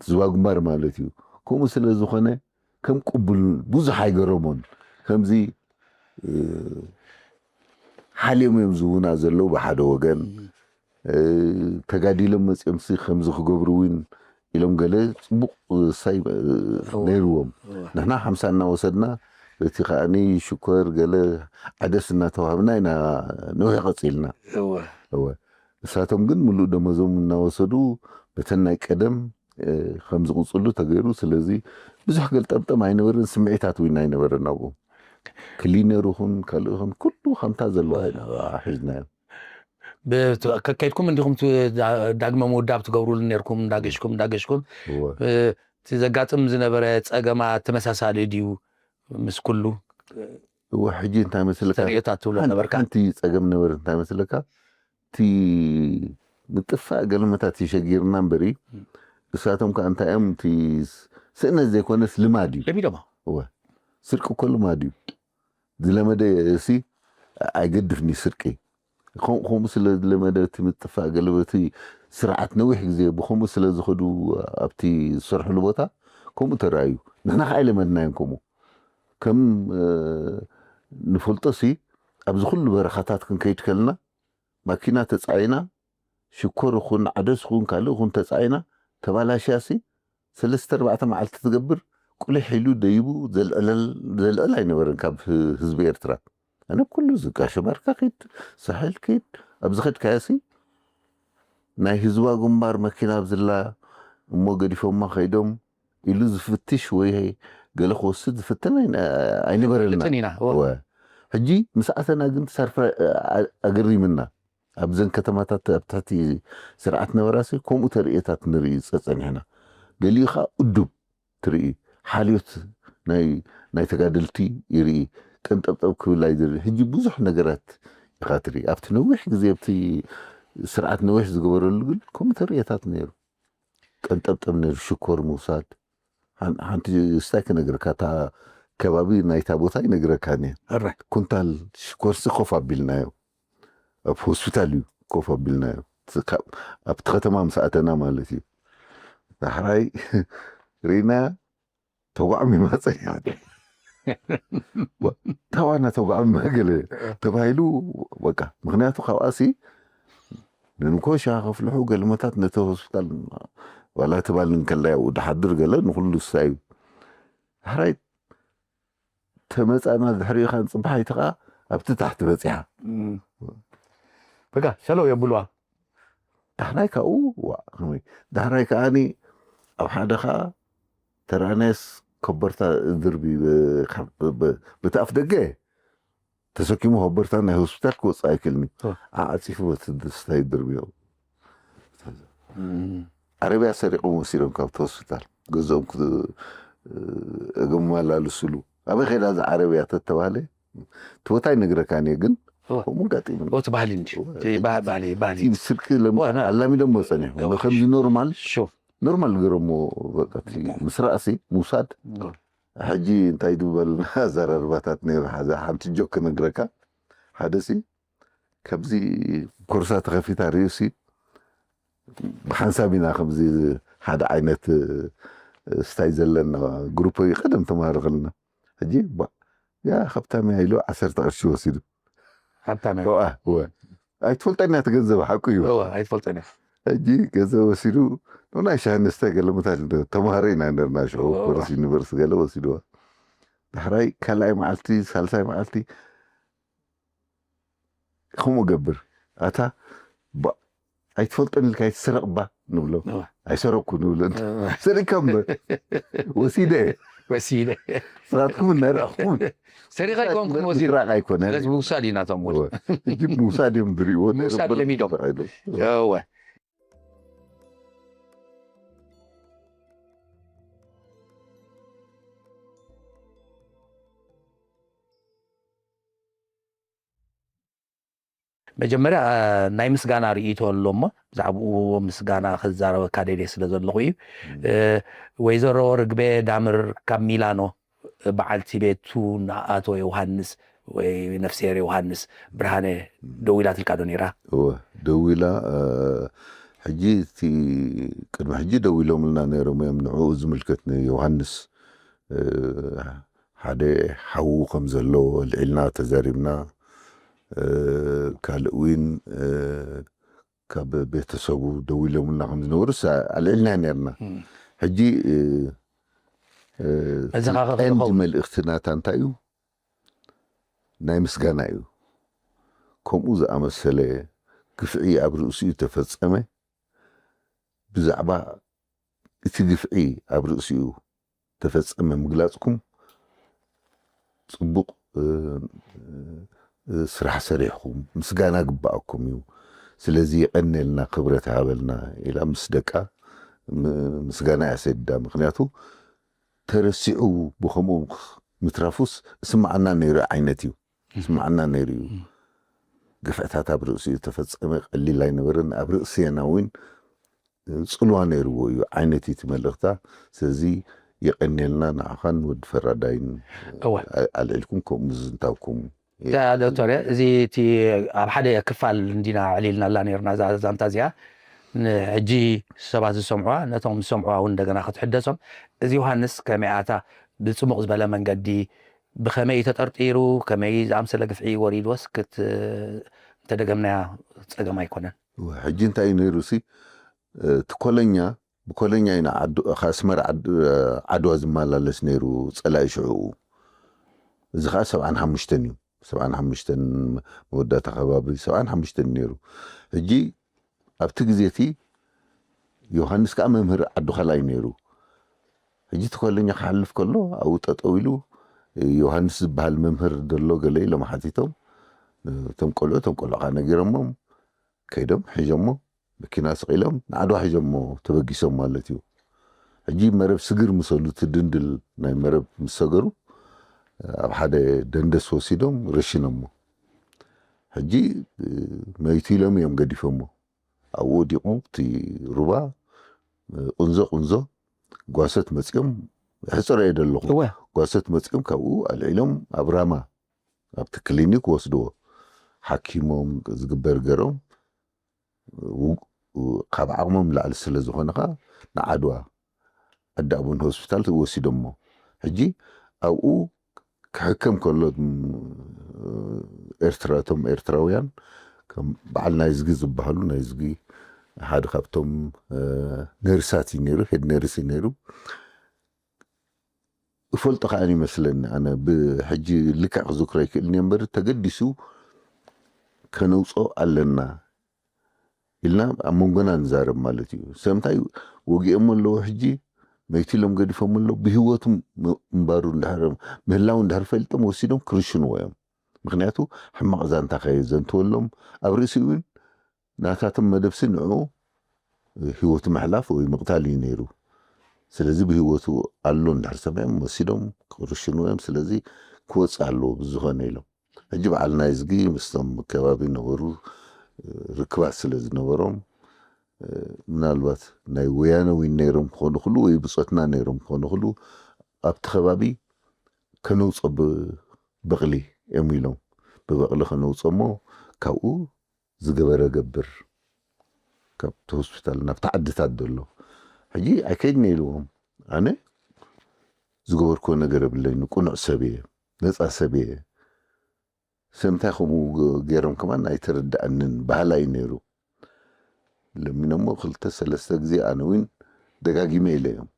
ዝባ ግንባር ማለት እዩ። ከምኡ ስለ ዝኾነ ከም ቅቡል ብዙሕ ኣይገረሞን። ከምዚ ሓልዮም እዮም ዝውና ዘለዉ ብሓደ ወገን ተጋዲሎም መፅኦም ሲ ከምዚ ክገብሩ እውን ኢሎም ገለ ፅቡቅ ሳይ ነይርዎም። ንሕና ሓምሳ እናወሰድና በቲ ከዓኒ ሽኮር ገለ ዓደስ እናተዋሃብና ኢና ነዊሕ ቀፂልና። እወ እሳቶም ግን ምሉእ ደመዞም እናወሰዱ በተን ናይ ቀደም ከም ዝቕፅሉ ተገይሩ። ስለዚ ብዙሕ ገልጠምጠም ኣይነበረን፣ ስምዒታት እውን ኣይነበረን ኣብኡ። ክሊነር ይኹን ካልእ ይኹን ኩሉ ከምታ ዘለዋ ኢና ሒዝናዮ። ከድኩም እንዲኹም ዳግመ ምውዳብ ትገብሩሉ ነርኩም እንዳገሽኩም እንዳገሽኩም እቲ ዘጋጥም ዝነበረ ፀገማት ተመሳሳሊ ድዩ ምስ ኩሉ? እወ ሕጂ እንታይ መስለካ ተርእዮታት ትብሎ ነበርካ? ሓንቲ ፀገም ነበረ እንታይ መስለካ እቲ ምጥፋእ ገለመታት ይሸጊርና እምበሪ እሳቶም ከዓ እንታይ እዮም እቲ ስእነት ዘይኮነስ ልማድ እዩ። ለሚዶማ እወ ስርቂ እኮ ልማድ እዩ። ዝለመደ እሲ ኣይገድፍኒ ስርቂ ከምኡ ከምኡ ስለ ዝለመደ እቲ ምጥፋእ ገለበቲ ስርዓት ነዊሕ ግዜ ብከምኡ ስለ ዝኸዱ ኣብቲ ዝሰርሕሉ ቦታ ከምኡ ተረኣዩ። ንሕና ከዓ ኣይለመድናዮም ከምኡ ከም ንፈልጦ ሲ ኣብዚ ኩሉ በረኻታት ክንከይድ ከለና ማኪና ተፃዒና ሽኮር ይኹን ዓደስ ይኹን ካልእ ይኹን ተፃዒና ተባላሽያ ሲ ሰለስተ ኣርባዕተ መዓልቲ ትገብር ቁሊሕ ኢሉ ደይቡ ዘልዕል ኣይነበረን ካብ ህዝቢ ኤርትራ። ኣነ ኩሉ ዝቃሸ ባርካ ኪድ፣ ሳሕል ኪድ፣ ኣብዚ ኸድካዮ ሲ ናይ ህዝባዊ ግንባር መኪና ኣብዝላ እሞ ገዲፎማ ከይዶም ኢሉ ዝፍትሽ ወይ ገለ ክወስድ ዝፍትን ኣይነ- ኣይነበረልና። ፍትን ኢና። ወ ሕጂ ምስ ኣተና ግን ተሳርፈ ኣገሪምና። ኣብዘን ከተማታት ኣብ ትሕቲ ስርዓት ነበራሲ ከምኡ ተርእየታት ንርኢ ጸጸኒሕና። ገሊኡ ከዓ እዱብ ትርኢ፣ ሓልዮት ናይ ናይ ተጋደልቲ ይርኢ፣ ቀንጠብጠብ ክብል ኣይደልን። ሕጂ ብዙሕ ነገራት ኢኻ ትርኢ። ኣብቲ ነዊሕ ግዜ ኣብቲ ስርዓት ነዊሕ ዝገበረሉ ግን ከምኡ ተርእየታት ነይሩ። ቀንጠብጠብ ነይሩ፣ ሽኮር ምውሳድ። ሓን- ሓንቲ ስታይ ክነግረካ፣ እታ ከባቢ ናይታ ቦታ ይነግረካ እየ። ሕራይ ኩንታል ሽኮርሲ ኮፍ ኣቢልናዮ። ኣብ ሆስፒታል እዩ ኮፍ ኣቢልናዮ። እቲ ካብ- ኣብቲ ከተማ ምስ ኣተና ማለት እዩ። ዳሕራይ ርኢና ተጓዕሚማ ጸኒሓ። ታዋና ተጓዕሚማ ገለ ተባሂሉ በቃ። ምክንያቱ ካብኣሲ ንንኮሻ ከፍልሑ ገልመታት ነቲ ሆስፒታል ዋላ ትባል እንከላ ያው ድሓድር ገለ ንኩሉ ስታይ እዩ። ዳሕራይ ተመጻና ድሕሪኡ ኻን ጽባሕ ኣይትኻ ኣብቲ ታሕቲ በጺሓ። በቃ ሸለው የብሉዋ። ዳሕራይ ካብኡ ዋ፣ ከመይ? ዳሕራይ ከዓኒ ኣብ ሓደ ኸዓ ተራእናየስ ከበርታ ድርቢ ብ- ካብ- ብ- ብቲ ኣፍ ደገ ተሰኪሙ ከበርታ ናይ ሆስፒታል ክወፅእ ኣይክእልኒ። ኦ። ዓፂፉ በቲ ስታይ ድርቢዮ ዓረብያ ሰሪቆም ወሲዶም ካብቲ ሆስፒታል ገዝኦም ክት- እገመላልስሉ ኣበይ ከይዳ እዛ ዓረብያ ተተባህለ እቲ ቦታ ይነግረካን እየ ግን እወ። ከምኡ ጋጢሙ እቲ ባህሊ እንዲ እወ። እቲ ባ- ባህሊ ባህሊ እቲ ስልኪ ለም- እወ፣ ና- ኣላሚዶሞ ጸኒሖም ከምዚ ኖርማል ሹፍ ኖርማል ገይሮሞ በቃ እቲ ምስ ራእሲ ምውሳድ ሕጂ እንታይ ዝበልና ኣዘራርባታት ነይሩ ሓደ ሓንቲ ጆክ ክነግረካ ሓደ ሲ ከምዚ ኮርሳ ተኸፊታ ርእሲ ብሓንሳብ ኢና ከምዚ ሓደ ዓይነት ስታይ ዘለና ግሩፕ ቀደም ተማሃሪ ከለና ሕጂ ባ- ያ ሃብታም እያ ኢሉ ዓሰርተ ቅርሺ ወሲዱ ሃብታም እያ። ዋ ዋ ኣይትፈልጠን እያ እቲ ገንዘብ ሓቁ እዩ እወ፣ ኣይትፈልጠን እያ። ሕጂ ገንዘብ ወሲዱ ንናይ ሻሂ ንስተ ገለ መታል ተማሃሮ ኢና ነርና ሽዑ እወ። ኮርስ ዩኒቨርሲቲ ገለ ወሲድዋ ዳሕራይ ካልኣይ መዓልቲ ሳልሳይ መዓልቲ ከምኡ ገብር ኣታ ባ- ኣይትፈልጠን ኢልካ ኣይትስረቕ ባ ንብሎ እወ። ኣይሰረቅኩ ንብሎ እወ። ሰሪቅካ እምበር ወሲደ ወሲደ ስራትኩም እናረእኹም ሰሪቐ ኣይኮንኩን ወሲደ ምስራቅ ኣይኮነ ስለዚ ምውሳድ እዩ ናቶም ወ እወ። ሕጂ ምውሳድ እዮም ዝርእዎ ምውሳድ ለሚዶም። ተባሂሉ። እወ መጀመርያ ናይ ምስጋና ርእይቶ ኣሎ እሞ ብዛዕባኡ ምስጋና ክዛረበካ ደልየ ስለ ዘለኹ እዩ። ወይዘሮ ርግቤ ዳምር ካብ ሚላኖ በዓልቲ ቤቱ ንኣቶ ዮሃንስ ወይ ነፍስሄር ዮሃንስ ብርሃነ ደዊላትልካ ዶ ነይራ? እወ ደዊላ ሕጂ እቲ ቅድሚ ሕጂ ደዊሎምልና ነይሮም እዮም ንዕኡ ዝምልከት ንዮሃንስ ሓደ ሓዉ ከም ዘሎ ኣልዒልና ተዛሪብና ካልእ እውን ካብ ቤተሰቡ ደዊሎምልና ከም ዝነበሩስ ኣልዒልና ነርና ሕጂ መዘኻኸሪ ቀንዲ ዝኸውን መልእኽቲ ናታ እንታይ እዩ ናይ ምስጋና እዩ ከምኡ ዝኣመሰለ ግፍዒ ኣብ ርእሲኡ ተፈጸመ ብዛዕባ እቲ ግፍዒ ኣብ ርእሲኡ ተፈጸመ ምግላጽኩም ጽቡቕ ስራሕ ሰሪሕኩም ምስጋና ግባኣኩም እዩ ስለዚ የቐነልና ክብረት ሃበልና ኢላ ምስ ደቃ ምስጋና እያ ሰዲዳ ምክንያቱ ተረሲዑ ብከምኡ ምትራፉስ እስማዓና ነይሩ ዓይነት እዩ እስማዓና ነይሩ እዩ ግፍዕታት ኣብ ርእሲኡ ተፈጸመ ቀሊል ኣይነበረን ኣብ ርእስየና እውን ጽልዋ ነይርዎ እዩ ዓይነት እዩ እቲ መልእኽታ ስለዚ የቐንየልና ንዓኻን ወዲ ፈራዳይን እወ ኣልዒልኩም ከምኡ ዝዝንታውኩም ዶክተር እዚ እቲ ኣብ ሓደ ክፋል እንዲና ዕሊልናላ ነርና እዛ ዛንታ እዚኣ ሕጂ ሰባት ዝሰምዑዋ ነቶም ዝሰምዑዋ እውን እንደገና ክትሕደሶም እዚ ዮሃንስ ከመይ ኣታ ብፅሙቕ ዝበለ መንገዲ ብኸመይ እዩ ተጠርጢሩ ከመይ ዝኣምሰለ ግፍዒ ወሪድዎስ ክት እንተደገምናያ ፀገም ኣይኮነን ሕጂ እንታይ እዩ ነይሩ ሲ እቲ ኮለኛ ብኮለኛ ኢና ኣስመራ ዓድዋ ዝመላለስ ነይሩ ፀላኢ ሽዕኡ እዚ ከዓ ሰብዓን ሓሙሽተን እዩ ሰብዓን ሓሙሽተን መወዳእታ ከባቢ ሰብዓን ሓሙሽተን ነይሩ። ሕጂ ኣብቲ ግዜ እቲ ዮሃንስ ከዓ መምህር ዓዲ ካልኣይ ነይሩ። ሕጂ እቲ ኮለኛ ክሓልፍ ከሎ ኣብኡ ጠጠው ኢሉ፣ ዮሃንስ ዝበሃል መምህር ዘሎ ገለ ኢሎም ሓቲቶም። እቶም ቆልዑ እቶም ቆልዑ ከዓ ነጊሮሞም ከይዶም ሒዞሞ፣ መኪና ስቕ ኢሎም ንዓድዋ ሒዞሞ ተበጊሶም ማለት እዩ። ሕጂ መረብ ስግር ምሰሉ፣ እቲ ድንድል ናይ መረብ ምስ ሰገሩ ኣብ ሓደ ደንደስ ወሲዶም ረሽኖሞ። ሕጂ መይቱ ኢሎም እዮም ገዲፎሞ። ኣብኡ ወዲቑ እቲ ሩባ ቁንዞ ቁንዞ ጓሶት መፂኦም፣ ሕፅረ እየ ደለኹ። እወ። ጓሶት መፂኦም ካብኡ ኣልዒሎም ኣብ ራማ ኣብቲ ክሊኒክ ወስድዎ። ሓኪሞም ዝግበር ገሮም ው- ው- ካብ ዓቕሞም ላዕሊ ስለ ዝኾነ ኸዓ ንዓድዋ ዓዲ ኣቡን ሆስፒታል ወሲዶሞ። ሕጂ ኣብኡ ክሕከም ከሎ፣ ም፣ ኤርትራ፣ እቶም ኤርትራውያን ከም በዓል ናይዝጊ ዝበሃሉ፣ ናይዝጊ ሓደ ካብቶም፣ እ፣ ነርሳት እዩ ነይሩ፣ ሄድ ነርስ እዩ ነይሩ። እፈልጦ ከኣ ይመስለኒ፣ ኣነ ብሕጂ ልክዕ ክዝክሮ ኣይክእልን እየ እምበር፣ ተገዲሱ ከነውፅኦ ኣለና ኢልና ኣብ መንጎና ንዛረብ ማለት እዩ። ሰምታይ ወጊኦሞ ኣለዉ፣ ሕጂ መይቱ ኢሎም ገዲፎም ኣለዉ። ብህይወቱ ም-፣ ምንባሩ እንድሕር፣ ምህላው እንድሕር ፈሊጦም ወሲዶም ክርሽንዎ እዮም። ምኽንያቱ ሕማቕ ዛንታ ከየዘንትወሎም፣ ኣብ ርእሲኡ እውን ናታቶም መደብሲ ንዕኡ ህይወቱ ምሕላፍ ወይ ምቕታል እዩ ነይሩ። ስለዚ ብህይወቱ ኣሎ እንድሕር ሰሚዖም ወሲዶም ክርሽንዎ እዮም። ስለዚ ክወፅእ ኣለዎ ብዝኾነ ኢሎም። ሕጂ በዓል ናይዝጊ ምስቶም ከባቢ ነበሩ ርክባት ስለ ዝነበሮም፣ ምናልባት ናይ ወያነ ዊን ነይሮም ክኾኑ ክሉ ወይ ብጾትና ነይሮም ክኾኑ ክሉ፣ ኣብቲ ከባቢ ከነውጾ ብበቕሊ እዮም ኢሎም። ብበቕሊ ከነውጾ እሞ ካብኡ ዝገበረ ገብር፣ ካብቲ ሆስፒታል ናብቲ ዓድታት ዘሎ። ሕጂ ኣይከይድን ኢልዎም። ኣነ ዝገበርክዎ ነገር የብለይን፣ ቅኑዕ ሰብ እየ፣ ነፃ ሰብ እየ። ስለምንታይ ከምኡ ገ-፣ ገይሮም ከማን ኣይተረድኣንን፣ በሃላይ ነይሩ። ለሚኖሞ ክልተ ሰለስተ ግዜ ኣነ እውን ደጋጊመ ኢለዮም።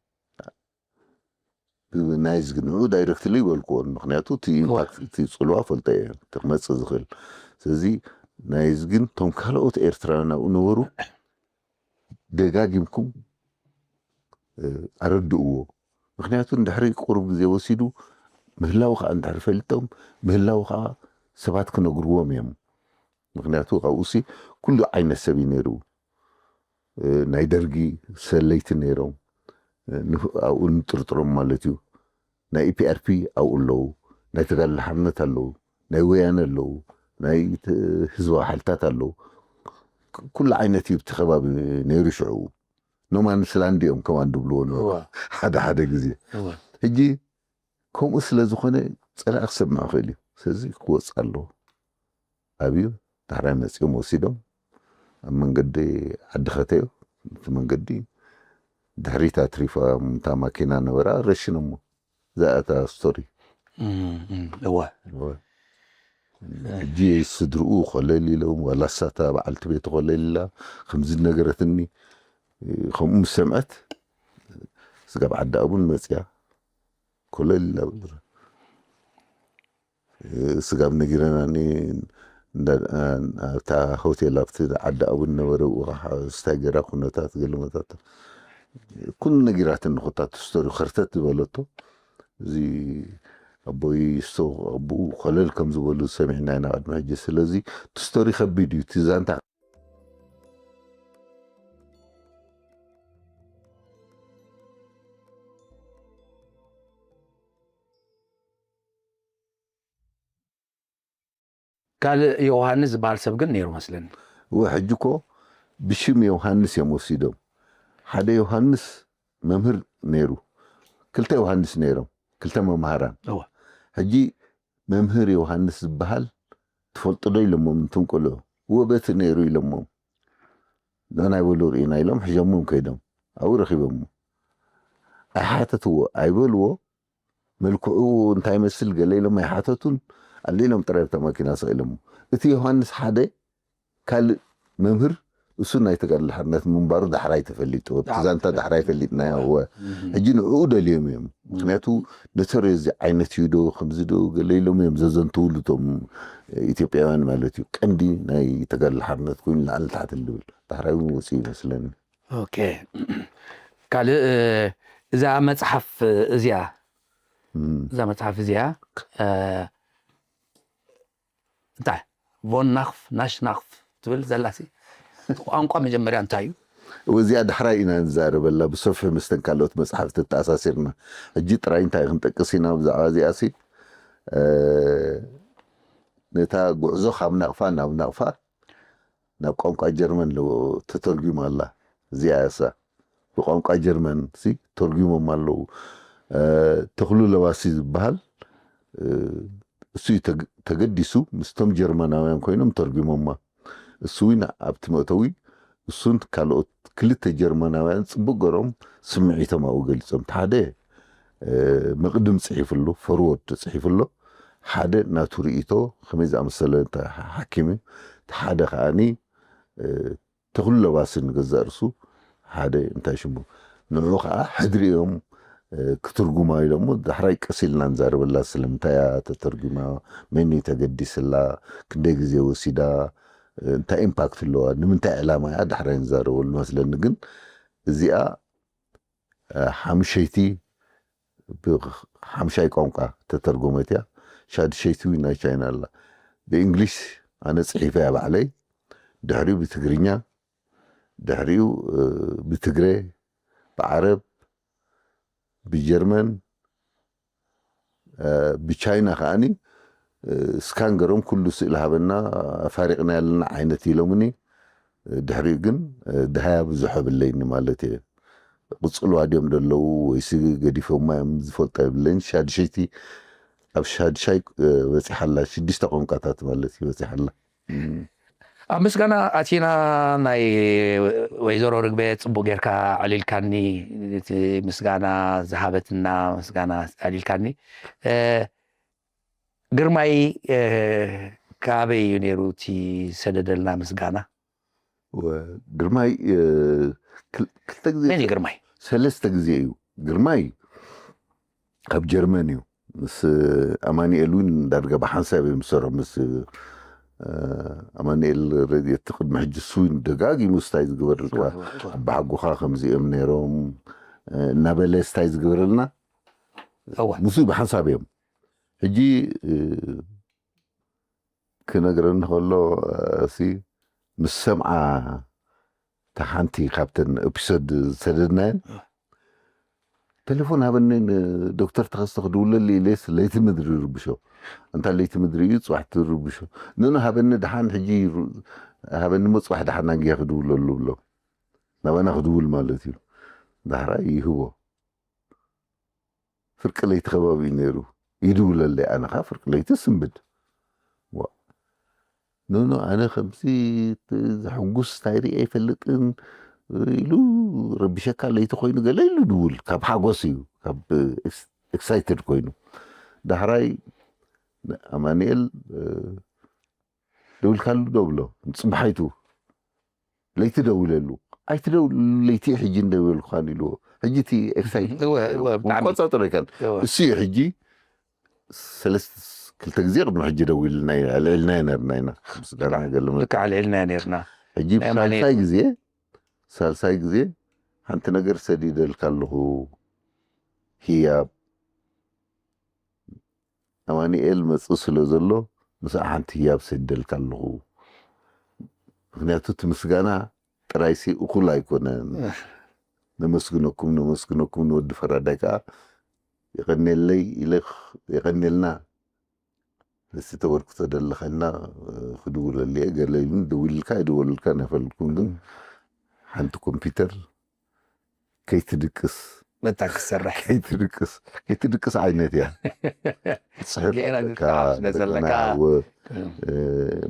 ናይዝጊ ንዑ ዳይረክትሊ ይበልክዎ፣ ምኽንያቱ እቲ እዋ። ኢምፓክት፣ እቲ ጽልዋ ፈልጠ እየ፣ እቲ ክመጽእ ዝኽእል። ስለዚ ናይዝጊን እቶም ካልኦት ኤርትራውያን ኣብኡ ነበሩ፣ ደጋጊምኩም፣ እ፣ ኣረድእዎ። ምኽንያቱ እንድሕሪ ቁሩብ ግዜ ወሲዱ ምህላው ከኣ እንድሕሪ ፈሊጦም፣ ምህላው ከኣ ሰባት ክነግርዎም እዮም። ምኽንያቱ ካብኡሲ ኩሉ ዓይነት ሰብ እዩ ነይሩ። እ፣ ናይ ደርጊ ሰለይቲ ነይሮም። እ፣ ንፍ-፣ ኣብኡ ንጥርጥሮም ማለት እዩ። ናይ ኢ ፒ ኣር ፒ ኣብኡ ኣለዉ፣ ናይ ተጋድሎ ሓርነት ኣለዉ፣ ናይ ወያነ ኣለዉ፣ ናይ ት-፣ ህዝባዊ ሓይልታት ኣለዉ። ክ-፣ ኩሉ ዓይነት እዩ ኣብቲ ከባቢ ነይሩ ሽዑ። ኖ ማንስ ላንድ እዮም ከማን ድብልዎ ነበሩ እዋ። ሓደ ሓደ ግዜ። እዋ። ሕጂ ከምኡ ስለ ዝኾነ ጸላኢ ክሰምዕ ይኽእል እዩ። ስለዚ ክወጽእ ኣለዎ። ኣብዩ ዳሕራይ መጺኦም ወሲዶም ኣብ መንገዲ ዓዲ ከተዮ፣ እቲ መንገዲ ድሕሪት ኣትሪፋ እታ ማኪና ነበራ፣ ረሽኖሞ። እዛ እታ ስቶሪ። እም፣ እም፣ እወ። እወ። ሕጂ ስድርኡ ኮለል ኢሎም፣ ዋላ እሳታ በዓልቲ ቤቱ ኮለል ኢላ፣ ከምዚ ነገረትኒ፣ ከምኡ ምስ ሰምዐት፣ ስጋብ ዓዲ ኣቡን መጽያ፣ ኮለል ኢላ። ስጋብ ነጊረናኒ፣ እንዳ-፣ ኣብታ ሆቴል፣ ኣብቲ ዓዲ ኣቡን ነበረ፣ ብኡ ከዓ ስታይ ገይራ፣ ኩነታት፣ ገለመታት፣ ኩሉ ነጊራትኒ፣ ኮታ እቲ ስቶሪ ከርተት ዝበለቶ። እዚ ኣቦይ ስቶ-፣ ኣቦኡ ኮለል ከም ዝበሉ ሰሚዕና ኢና ቅድሚ ሕጂ። ስለዚ እቲ ስቶሪ ከቢድ እዩ፣ እቲ ዛንታ። ካልእ ዮሃንስ ዝበሃል ሰብ ግን ነይሩ መስለኒ። እወ፣ ሕጂ እኮ ብሽም ዮሃንስ እዮም ወሲዶም። ሓደ ዮሃንስ መምህር ነይሩ። ክልተ ዮሃንስ ነይሮም፣ ክልተ መምሃራን። እወ። ሕጂ መምህር ዮሃንስ ዝበሃል ትፈልጡ ዶ ኢሎሞም፣ እንቶም ቆልዑ። እወ፣ በቲ ነይሩ ኢሎሞም። ንሕና ይበሉ ርኢና ኢሎም፣ ሕዞሞም ከይዶም። ኣብኡ ረኺቦሞ። ኣይሓተትዎ፣ ኣይበልዎ። መልክዑ እንታይ ይመስል ገለ ኢሎም ኣይሓተቱን። ኣሊሎም ጥራይ ኣብታ ማኪና ሰቒሎሞ። እቲ ዮሃንስ ሓደ ካልእ መምህር እሱ ናይ ተጋድሎ ሓርነት ምንባሩ ዳሕራይ ተፈሊጡ፣ እቲ ዳሕራይ ዛንታ ተፈሊጡ። ዳሕራይ ፈሊጥናዮ። እወ። እም። ሕጂ ንዕኡ ደልዮም እዮም። ምክንያቱ ነተርዮ እዚ ዓይነት እዩ ዶ ከምዚ ዶ ገለ ኢሎም እዮም ዘዘንትውሉ እቶም ኢትዮጵያውያን ማለት እዩ። ቀንዲ ናይ ተጋድሎ ሓርነት ኮይኑ ንላዕሊ ታሕቲ እንድብል ዳሕራይ እውን ወፂኡ ይመስለኒ። ኦኬ። ካልእ እዛ መፅሓፍ እዚኣ እም። እዛ መፅሓፍ እዚኣ እንታይ ቮን ናኽፍ ናሽ ናኽፍ ትብል ዘላሲ ቋንቋ መጀመርያ እንታይ እዩ? እዚኣ ዳሕራይ ኢና ንዛረበላ ብሰፊሑ ምስተን ካልኦት መፅሓፍቲ ተኣሳሲርና። ሕጂ ጥራይ እንታይ ክንጠቅስ ኢና ብዛዕባ እዚኣ ሲ ነታ ጉዕዞ ካብ ናቕፋ ናብ ናቕፋ ናብ ቋንቋ ጀርመን ተተርጉማ ኣላ። እዚኣ እሳ ብቋንቋ ጀርመን ሲ ተርጉሞም ኣለዉ። ተኽሉ ለባሲ ዝበሃል እሱ ተገዲሱ ምስቶም ጀርመናውያን ኮይኖም ተርጉሞማ። እሱ እውን ኣብቲ መእተዊ እሱን ካልኦት ክልተ ጀርመናውያን ፅቡቅ ገሮም ስምዒቶም ኣብኡ ገሊፆም። ሓደ መቅድም ፅሒፍሉ፣ ፎርወርድ ፅሒፍሎ፣ ሓደ ናቱ ርእይቶ ከመይ ዝኣመሰለ ሓኪም እዩ። ሓደ ከዓኒ ተኽሉ ለባስን ገዛእ ርሱ ሓደ እንታይ ሽሙ ንዑ ከዓ ሕድሪ እዮም ክትርጉማ ኢሎሞ። ዳሕራይ ቀስ ኢልና ንዛረበላ ስለምንታይ እያ ተተርጉማ፣ መን እዩ ተገዲስላ፣ ክንደይ ግዜ ወሲዳ፣ እንታይ ኢምፓክት ኣለዋ፣ ንምንታይ ዕላማ እያ ዳሕራይ ንዛረበሉ መስለኒ። ግን እዚኣ ሓምሸይቲ ብሓምሻይ ቋንቋ ተተርጎመት እያ። ሻድሸይቲ እውን ናይ ቻይና ኣላ። ብእንግሊሽ ኣነ ፅሒፈ እያ ባዕለይ፣ ድሕሪኡ ብትግርኛ፣ ድሕሪኡ ብትግረ፣ ብዓረብ፣ ብጀርመን፣ ብቻይና ከዓኒ ስካን ገሮም ኩሉ ስእሊ ሃበና ኣፋሪቕና ያለና ዓይነት ኢሎምኒ። ድሕሪኡ ግን ድሃያ ብዙሕ ኣብለይኒ ማለት እየ። ቅፅልዋ ድዮም ደለዉ ወይሲ ገዲፎማ እዮም ዝፈልጦ የብለይን። ሻድሸይቲ ኣብ ሻድሻይ በፂሓላ ሽዱሽተ ቋንቋታት ማለት እዩ በፂሓላ። ኣብ ምስጋና ኣቲና ናይ ወይዘሮ ርግበ ፅቡቅ ጌርካ ኣዕሊልካኒ። እቲ ምስጋና ዝሃበትና ምስጋና ኣዕሊልካኒ። ግርማይ ካበይ እዩ ነይሩ እቲ ሰደደልና ምስጋና? ግርማይ ክልተ ግዜ መን እዩ ግርማይ? ሰለስተ ግዜ እዩ ግርማይ። ካብ ጀርመን እዩ። ምስ ኣማኒኤል እውን ዳርጋ ብሓንሳብ እዮም ዝሰርሑ። ምስ ኣማኒኤል ረድዮ እቲ ቅድሚ ሕጂ እሱ እውን ደጋጊሙ ስታይ ዝገበረልካ ኣባሓጎኻ ከምዚ እዮም ነይሮም እናበለ ስታይ ዝገበረልና እወ ምስ ብሓንሳብ እዮም። ሕጂ ክነግረኒ ከሎ እሲ ምስ ሰምዓ እታ ሓንቲ ካብተን ኤፒሶድ ዝሰደድናየን ቴሌፎን ሃበኒ ንዶክተር ተኸስተ ክድውለሉ ኢለስ ለይቲ ምድሪ ይርብሾ። እንታ ለይቲ ምድሪ እዩ ፅባሕ ትርብሾ። ንኑ ሃበኒ ደሓን ሕጂ ይሩ- ሃበኒ ሞ ፅባሕ ደሓን ናጊያ ክድውለሉ ብሎ ናባና ክድውል ማለት እዩ። ዳሕራይ ይህቦ ፍርቂ ለይቲ ከባቢ እዩ ነይሩ። ይድውለለይ ኣነ ኸዓ ፍርቂ ለይቲ ስንብድ። ዋ፣ ኖኖ ኣነ ከምዚ ዘሕጉስ እንታይ ርኢ ኣይፈልጥን ኢሉ ረቢሸካ ለይቲ ኮይኑ ገለ ኢሉ ድውል ካብ ሓጎስ እዩ ካብ ኤክሳይትድ ኮይኑ ዳሕራይ ኣማኒኤል ደውልካሉ ዶ ብሎ ጽባሓይቱ ለይቲ ደውለሉ ኣይትደውል ለይቲ ሕጂ እንደበልኳን ኢልዎ ሕጂ እቲ ኤክሳይት እወ፣ እወ፣ ብጣዕሚ። ቆጻጽሮ ይከን እወ። እሱ እዩ ሕጂ ሰለስተ ክልተ ግዜ ቅድሚ ሕጂ ደዊልና ኢና ኣልዒልና ነርና ኢና ምስጋና ገለ ልክዕ ኣልዒልና ነርና ሕጂ ናይ ኣማኑኤል። ሳልሳይ ግዜ ሳልሳይ ግዜ ሓንቲ ነገር ሰዲደልካ ኣለኹ ህያብ ኣማኑኤል መጽእ ስለ ዘሎ ምስኣ ሓንቲ ህያብ ሰዲደልካ ኣለኹ። ምክንያቱ እቲ ምስጋና ጥራይሲ እኹል ኣይኮነን። ነመስግነኩም ነመስግነኩም ንወዲ ፈራዳይ ከዓ የቐኔለይ ኢለ የቐኔልና ንስቲ ተበርክቶ ደለኸና ክድውለልየ ገለ ኢሉን ደዊልልካ ኣይደወልልካ ነፈልኩም ግን ሓንቲ ኮምፒውተር ከይትድቅስ መታ ክሰርሕ ከይትድቅስ ከይትድቅስ ዓይነት እያ። ገና ዝጠዓስ ስለዘለካ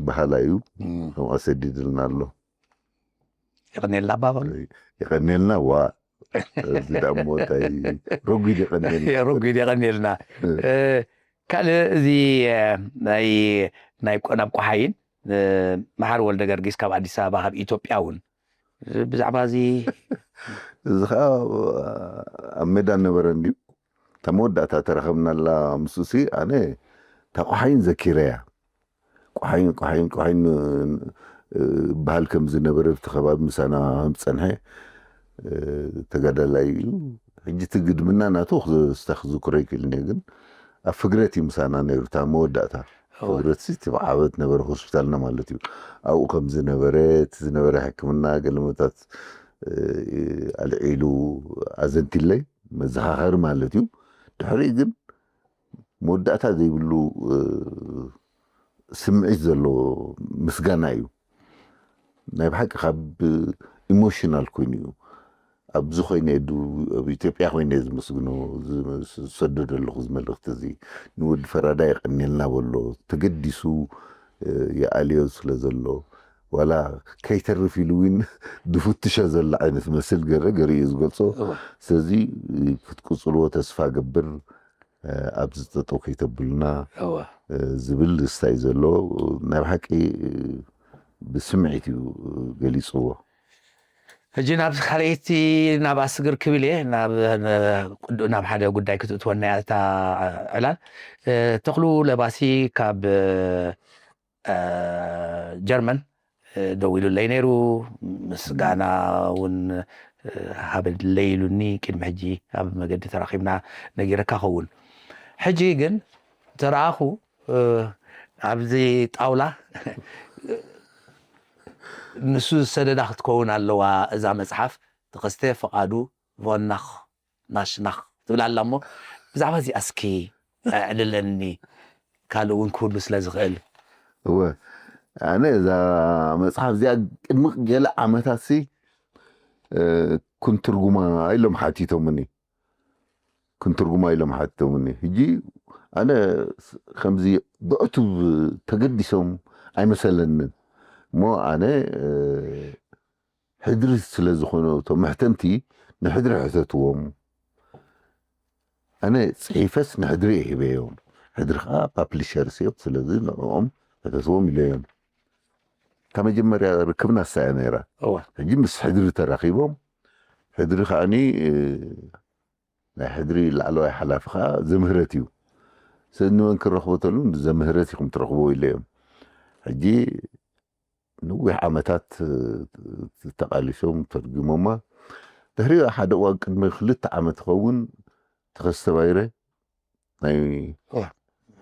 ባህላ እዩ። ከምኡ ኣሰዲድልና ኣሎ። የቐኔልና ኣባባሉ የቐኔልና ዋ እዚ ዳሞ እንታይ ረጒድ የቐኔልና ረጒድ የቐኔልና። ካልእ እዚ ናይ ናይ ናብ ቆሓይን መሓር ወልደ ገርጊስ ካብ ኣዲስ ኣበባ ካብ ኢትዮጵያ እውን ብዛዕባ እዚ እዚ ከዓ ኣብ ሜዳ ነበረ እንድዩ። እታ መወዳእታ ተራኸብናላ ምስኡሲ ኣነ እታ ቆሓይን ዘኪረያ። ቆሓይን ቆሓይን ቆሓይን በሃል ከም ዝነበረ ብቲ ከባቢ ምሳና ከም ዝፀንሐ ተጋዳላይ እዩ። ሕጂ እቲ ግድምና ናቱ ክስታ ክዝክሮ ይክእል እየ፣ ግን ኣብ ፍግረት እዩ ምሳና ነይሩ። እታ መወዳእታ ፍግረት ሲ እቲ ዓበት ነበረ ሆስፒታልና ማለት እዩ። ኣብኡ ከም ዝነበረ እቲ ዝነበረ ሕክምና ገለመታት ኣልዒሉ ኣዘንቲለይ መዘኻኸሪ ማለት እዩ። ድሕሪኡ ግን መወዳእታ ዘይብሉ ስምዒት ዘለዎ ምስጋና እዩ። ናይ ብሓቂ ካብ ኢሞሽናል ኮይኑ እዩ። ኣብዚ ኮይነ ኣብ ኢትዮጵያ ኮይነ ዝመስግኖ ዝሰዶ ዘለኹ መልእክቲ እዚ ንወዲ ፈራዳ የቀንየልና በሎ። ተገዲሱ ይኣልዮ ስለ ዘሎ ዋላ ከይተርፍ ኢሉ እውን ዝፍትሾ ዘሎ ዓይነት መስል ገረ ገሪኡ ዝገልጾ። ስለዚ ክትቅጽልዎ ተስፋ ገብር። ኣብዚ ጠጠው ከይተብሉና ዝብል ስታይ ዘሎ ናይ ብሓቂ ብስምዒት እዩ ገሊፅዎ። ሕጂ ናብዚ ካልኣይቲ ናብ ኣስግር ክብል እየ ናብ ቅዱ ናብ ሓደ ጉዳይ ክትእትወና እያ እታ ዕላል። ተኽሉ ለባሲ ካብ ጀርመን ደዊሉለይ ነይሩ። ምስጋና እውን ሃበለይ ኢሉኒ። ቅድሚ ሕጂ ኣብ መገዲ ተራኺብና ነጊረካ ኸውን። ሕጂ ግን ተረኣኹ ኣብዚ ጣውላ ንሱ ዝሰደዳ ክትከውን ኣለዋ እዛ መፅሓፍ። ተኸስተ ፍቓዱ ቮናኽ ናሽናኽ ትብል ኣላ እሞ ብዛዕባ እዚኣ እስኪ ኣዕልለኒ። ካልእ እውን ክህሉ ስለ ዝኽእል። እወ ኣነ እዛ መፅሓፍ እዚኣ ቅድሚ ገለ ዓመታት ሲ ክንትርጉማ ኢሎም ሓቲቶምኒ። ክንትርጉማ ኢሎም ሓቲቶምኒ። ሕጂ ኣነ ከምዚ ብዕቱብ ተገዲሶም ኣይመሰለንን እሞ ኣነ ሕድሪ ስለ ዝኾኑ እቶም መሕተምቲ ንሕድሪ ሕተትዎም። ኣነ ፅሒፈስ ንሕድሪ እየ ሂበዮም። ሕድሪ ከዓ ፓፕሊሸርስ እዮም። ስለዚ ንዕኦም ሕተትዎም ኢለዮም። ካብ መጀመርያ ርክብና እሳ እያ ነይራ። ሕጂ ምስ ሕድሪ ተራኺቦም። ሕድሪ ከዓኒ ናይ ሕድሪ ላዕለዋይ ሓላፊ ከዓ ዘምህረት እዩ። ስለዚ ንመን ክረኽቦ ተሉ ዘምህረት ኢኹም ትረኽቦ ኢለዮም። ሕጂ ነዊሕ ዓመታት ተቃሊሶም ተርጉሞማ። ድሕሪ ሓደ እዋን ቅድሚ ክልተ ዓመት ይኸውን ተኸስተ ባይረ ናይ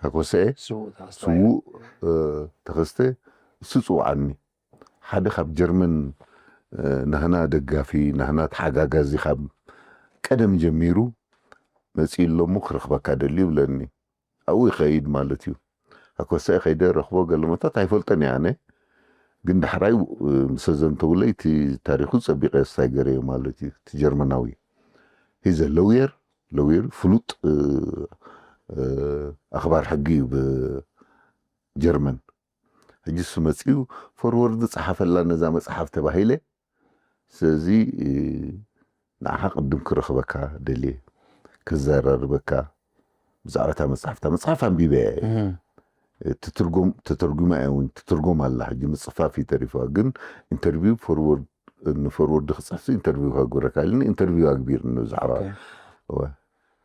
ሃኮሰኤ ስዉእ ተኸስተ እሱ ጽውዓኒ። ሓደ ካብ ጀርመን ናህና ደጋፊ ናህና ተሓጋጋዚ ካብ ቀደም ጀሚሩ መጺኡ ኣሎ እሞ ክረኽበካ ደልዩ ይብለኒ። ኣብኡ ይኸይድ ማለት እዩ። ኣኮሳይ ከይደ ረኽቦ ገለመታት ኣይፈልጠን እየ ኣነ። ግን ዳሕራይ ምስ ኣዘንተውለይ እቲ ታሪኹ ጸቢቐ ስታይ ገረዮ ማለት እዩ። እቲ ጀርመናዊ ሂዘ ለውየር ለውየር ፍሉጥ ኣኽባር ሕጊ እዩ ብጀርመን። ሕጂ እሱ መጺኡ ፎርወርድ ጸሓፈላ ነዛ መጽሓፍ ተባሂለ። ስለዚ ንዓኻ ቅድም ክረኽበካ ደልየ ክዘራርበካ ብዛዕባ እታ መጽሓፍ እታ መጽሓፍ ኣንቢበያ እየ። ትትርጎም ተተርጉማ እያ እውን ትትርጎም ኣላ። ሕጂ ምጽፋፍ እዩ ተሪፍዋ ግን ኢንተርቪው ፎርወርድ ንፎርወርድ ክጽሕፍ ኢንተርቪው ከግብረካ ኢልኒ ኢንተርቪው ኣግቢርኒ ብዛዕባ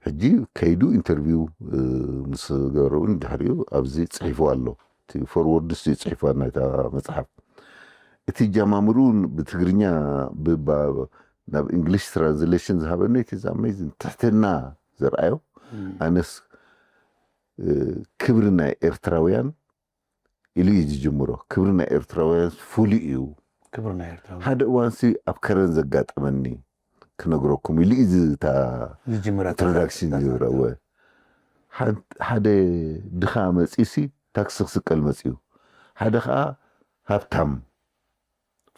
ሕጂ ከይዱ ኢንተርቪው ምስ ገበረ እውን ድሕሪኡ ኣብዚ ጽሒፉ ኣሎ። እቲ ፎርወርድ ስ ጽሒፉ ናይታ መጽሓፍ እቲ ጃማምሩ ብትግርኛ ናብ እንግሊሽ ትራንስሌሽን ዝሃበኒ እቲ ዛመይ ትሕትና ዘርኣዮ ኣነስ ክብሪ ናይ ኤርትራውያን ኢሉ እዩ ዝጅምሮ። ክብሪ ናይ ኤርትራውያን ፍሉይ እዩ። ክብሪ ናይ ኤርትራውያን ሓደ እዋንሲ ኣብ ከረን ዘጋጠመኒ ክነግረኩም ኢሉ እዩ ዝታ ዝጅምራ ኢንትሮዳክሽን ዝብረ እወ። ሓደ ድኻ መጺሲ ታክሲ ክስቀል መጺኡ ሓደ ከዓ ሃብታም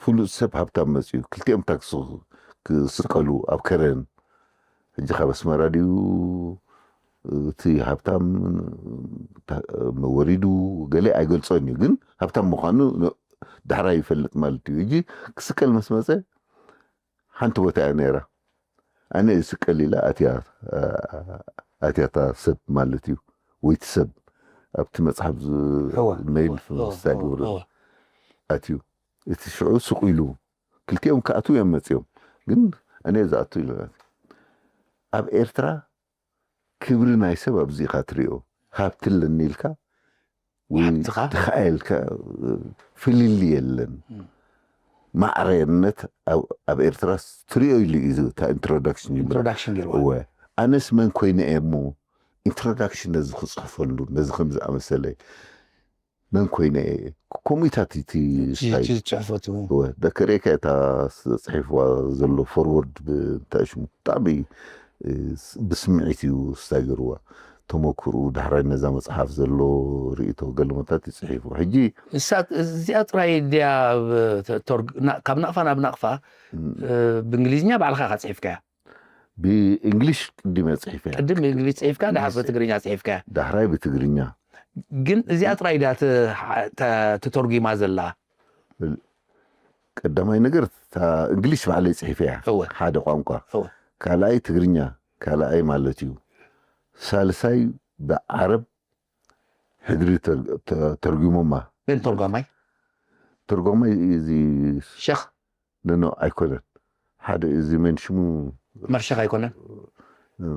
ፍሉጥ ሰብ ሃብታም መጺኡ ክልቲኦም ታክሲ ክስቀሉ ኣብ ከረን ሕጂ ካብ ኣስመራ ድዩ እቲ ሃብታም ወሪዱ ገለ ኣይገልጾን እዩ ግን ሃብታም ምዃኑ ዳሕራይ ይፈልጥ ማለት እዩ። ሕጂ ክስቀል ምስ መጸ ሓንቲ ቦታ እያ ነይራ። ኣነ ይስቀል ኢላ ኣትያታ ሰብ ማለት እዩ። ወይቲ ሰብ ኣብቲ መፅሓፍ መይል ፍምስታ ግብሪ ኣትዩ እቲ ሽዑ ስቕ ኢሉ ክልቲኦም ክኣትዉ እዮም መጺኦም። ግን እኔ ዝኣቱ ኢሉ ኣብ ኤርትራ ክብሪ ናይ ሰብ ኣብዚ ኢኻ ትሪኦ። ሃብቲ ኣለኒ ኢልካ ወይ ሃብትኻ? ድኻ ኢልካ ፍልልይ የለን። ማዕረነት ኣብ ኣብ ኤርትራ ትሪኦ ኢሉ እዩ እታ ኢንትሮዳክሽን ይብላ። ኢንትሮዳክሽን ገይርዋ። እወ ኣነስ መን ኮይነ እየ እሞ ኢንትሮዳክሽን ነዚ ክፅሕፈሉ ነዚ ከም ዝኣመሰለ መን ኮይነ እየ ከምኡታት እቲ ስታይ እቲ ዝፅሕፈቱ እወ ደከሬካ እታ ፅሒፍዋ ዘሎ ፎርወርድ እንታይ ሽሙ ብጣዕሚ እ፣ ብስምዒት እዩ ስታይ ገይርዋ ተመክሩ ዳሕራይ ነዛ መፅሓፍ ዘሎ ርእቶ ገለመታት ይፅሒፉ ሕጂ እሳ እዚኣ ጥራይ ድያ ብ- ተ- ተርግ- ና- ካብ ናቕፋ ናብ ናቕፋ እ፣ ብእንግሊዝኛ ባዕልኻ ኢኻ ፅሒፍካያ ብእንግሊሽ ቅድም እየ ፅሒፈ ቅድም ብእንግሊዝ ፅሒፍካ ድሓር ብትግርኛ ፅሒፍካያ ዳሕራይ ብትግርኛ ግን እዚኣ ጥራይ ድያ ተ- ተ- ተተርጉማ ዘላ ቀዳማይ ነገር እታ እንግሊሽ ባዕለይ ፅሒፈ እያ እወ ሓደ ቋንቋ እወ ካልኣይ ትግርኛ ካልኣይ ማለት እዩ ሳልሳይ ብዓረብ ሕድሪ ተር- ተ- ተርጉሞማ መን ተርጓማይ ተርጓማይ እዚ ሸኽ ነኖ ኣይኮነን ሓደ እዚ መን ሽሙ መርሸኽ ኣይኮነን እ፣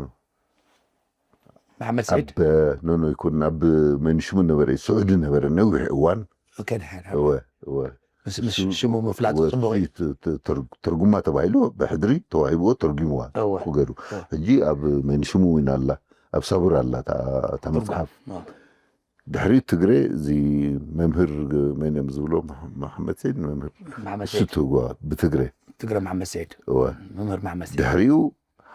መሓመድ ሰዒድ ኣብ ኖኖ ይኮን ኣብ መን ሽሙ ነበረ ስዑዲ ነበረ ነዊሕ እዋን ኦኬ፣ ድሓር። እወ እወ ምስ ምስ ሽሙ ምፍላጥ ጽቡቕ እዩ። ትርጉማ ተባሂሉ ብሕድሪ ተዋሂብዎ ተርጉምዋ እወ። ክገሩ ሕጂ ኣብ መንሽሙ እውን ኣላ ኣብ ሳቡር ኣላ እታ- እታ መፅሓፍ እወ። ድሕሪ ትግረ እዚ መምህር መን እዮም ዝብሎ መሓመድ ሰይድ መምህር መሓመድ እሱ ሰይድ ትህጓ ብትግረ ትግረ መሓመድ ሰይድ እወ መምህር መሓመድ ሰይድ ድሕሪኡ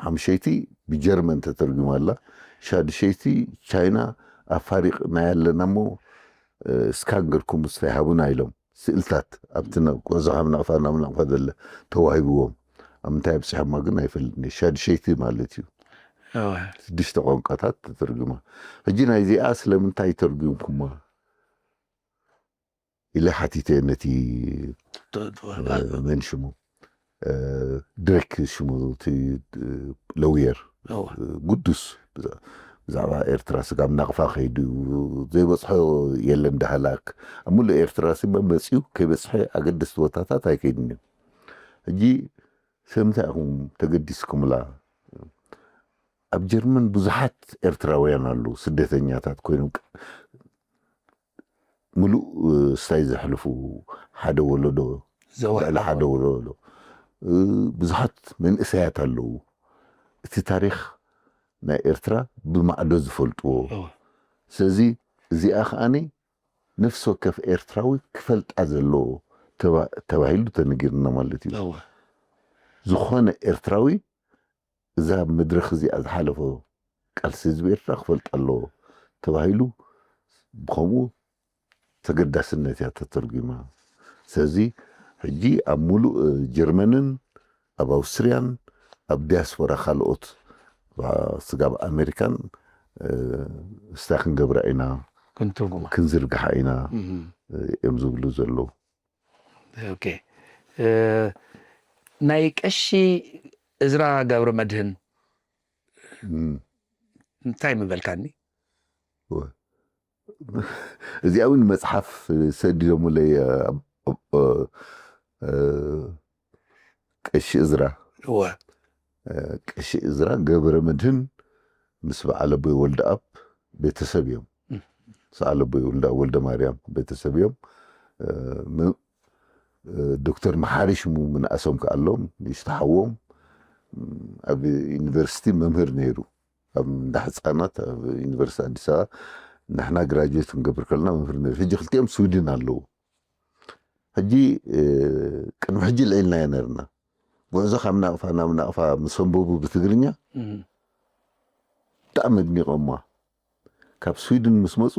ሓምሸይቲ ብጀርመን ተተርጉማ ኣላ ሻድሸይቲ ቻይና ኣፋሪቕና ያለና እሞ እስካን ገርኩም ምስታይ ሃቡና ኢሎም ስእልታት ኣብቲ ናብ ጉዕዞ ካብ ናቕፋ ናብ ናቕፋ ዘለ ተዋሂብዎም ኣብ ምንታይ ኣብፅሖማ ግን ኣይፈልጥኒ ሻድሸይቲ ማለት እዩ እወ። ስድሽተ ቋንቋታት ተተርጉማ ሕጂ ናይዚኣ ስለምንታይ ተርጉምኩማ ኢለ ሓቲተ ነቲ ተ- ተ- መን ሽሙ ድሬክ ሽሙ እቲ ለውየር እወ። ጉዱስ ብዛዕባ ኤርትራ ስጋብ ናቕፋ ከይዱ ዘይበፅሖ የለን ዳህላክ ኣብ ሙሉእ ኤርትራ ሲ መመፅኡ ከይበፅሐ ኣገደስቲ ቦታታት ኣይከይድን እዮም ሕጂ ስለምንታይ ኢኹም ተገዲስኩምላ ኣብ ጀርመን ብዙሓት ኤርትራውያን ኣለዉ ስደተኛታት ኮይኖም ሙሉእ ስታይ ዘሕልፉ ሓደ ወለዶ ልዕሊ ሓደ ወለዶ ብዙሓት መንእሰያት ኣለዉ እቲ ታሪክ ናይ ኤርትራ ብማዕዶ ዝፈልጥዎ ስለዚ እዚኣ ከዓኒ ነፍሲ ወከፍ ኤርትራዊ ክፈልጣ ዘለዎ ተባሂሉ ተነጊርና ማለት እዩ ዝኾነ ኤርትራዊ እዛ መድረክ እዚኣ ዝሓለፎ ቃልሲ ህዝቢ ኤርትራ ክፈልጥ ኣለዎ ተባሂሉ ብከምኡ ተገዳስነት እያ ተተርጉማ ስለዚ ሕጂ ኣብ ሙሉእ ጀርመንን ኣብ ኣውስትርያን ኣብ ዲያስፖራ ካልኦት ስጋብ ኣሜሪካን ስታ ክንገብራ ኢና ክንትርጉማ ክንዝርግሓ ኢና እዮም ዝብሉ ዘለዉ ናይ ቀሺ እዝራ ገብረ መድህን እንታይ ምበልካኒ እዚኣ እውን መፅሓፍ ሰዲዶምለይ ቀሺ እዝራ እወ ቀሺ እዝራ ገብረ መድህን ምስ በዓል ኣቦይ ወልደ ኣብ ቤተሰብ እዮም ምስ በዓል ኣቦይ ወልደ ወልደ ማርያም ቤተሰብ እዮም ዶክተር መሓሪ ሽሙ ምንኣሶም ከኣሎም ንሽተሓዎም ኣብ ዩኒቨርሲቲ መምህር ነይሩ ኣብ እንዳ ህፃናት ኣብ ዩኒቨርሲቲ ኣዲስ ኣበባ ንሕና ግራጅዌት ክንገብር ከለና መምህር ነይሩ ሕጂ ክልቲኦም ስዊድን ኣለዉ ሕጂ ቅድሚ ሕጂ ልዒልናዮ ነርና ጉዕዞ ካብ ናቕፋ ናብ ናቕፋ ምስ ኣንበቡ ብትግርኛ ብጣዕሚ ኣድኒቖማ ካብ ስዊድን ምስ መፁ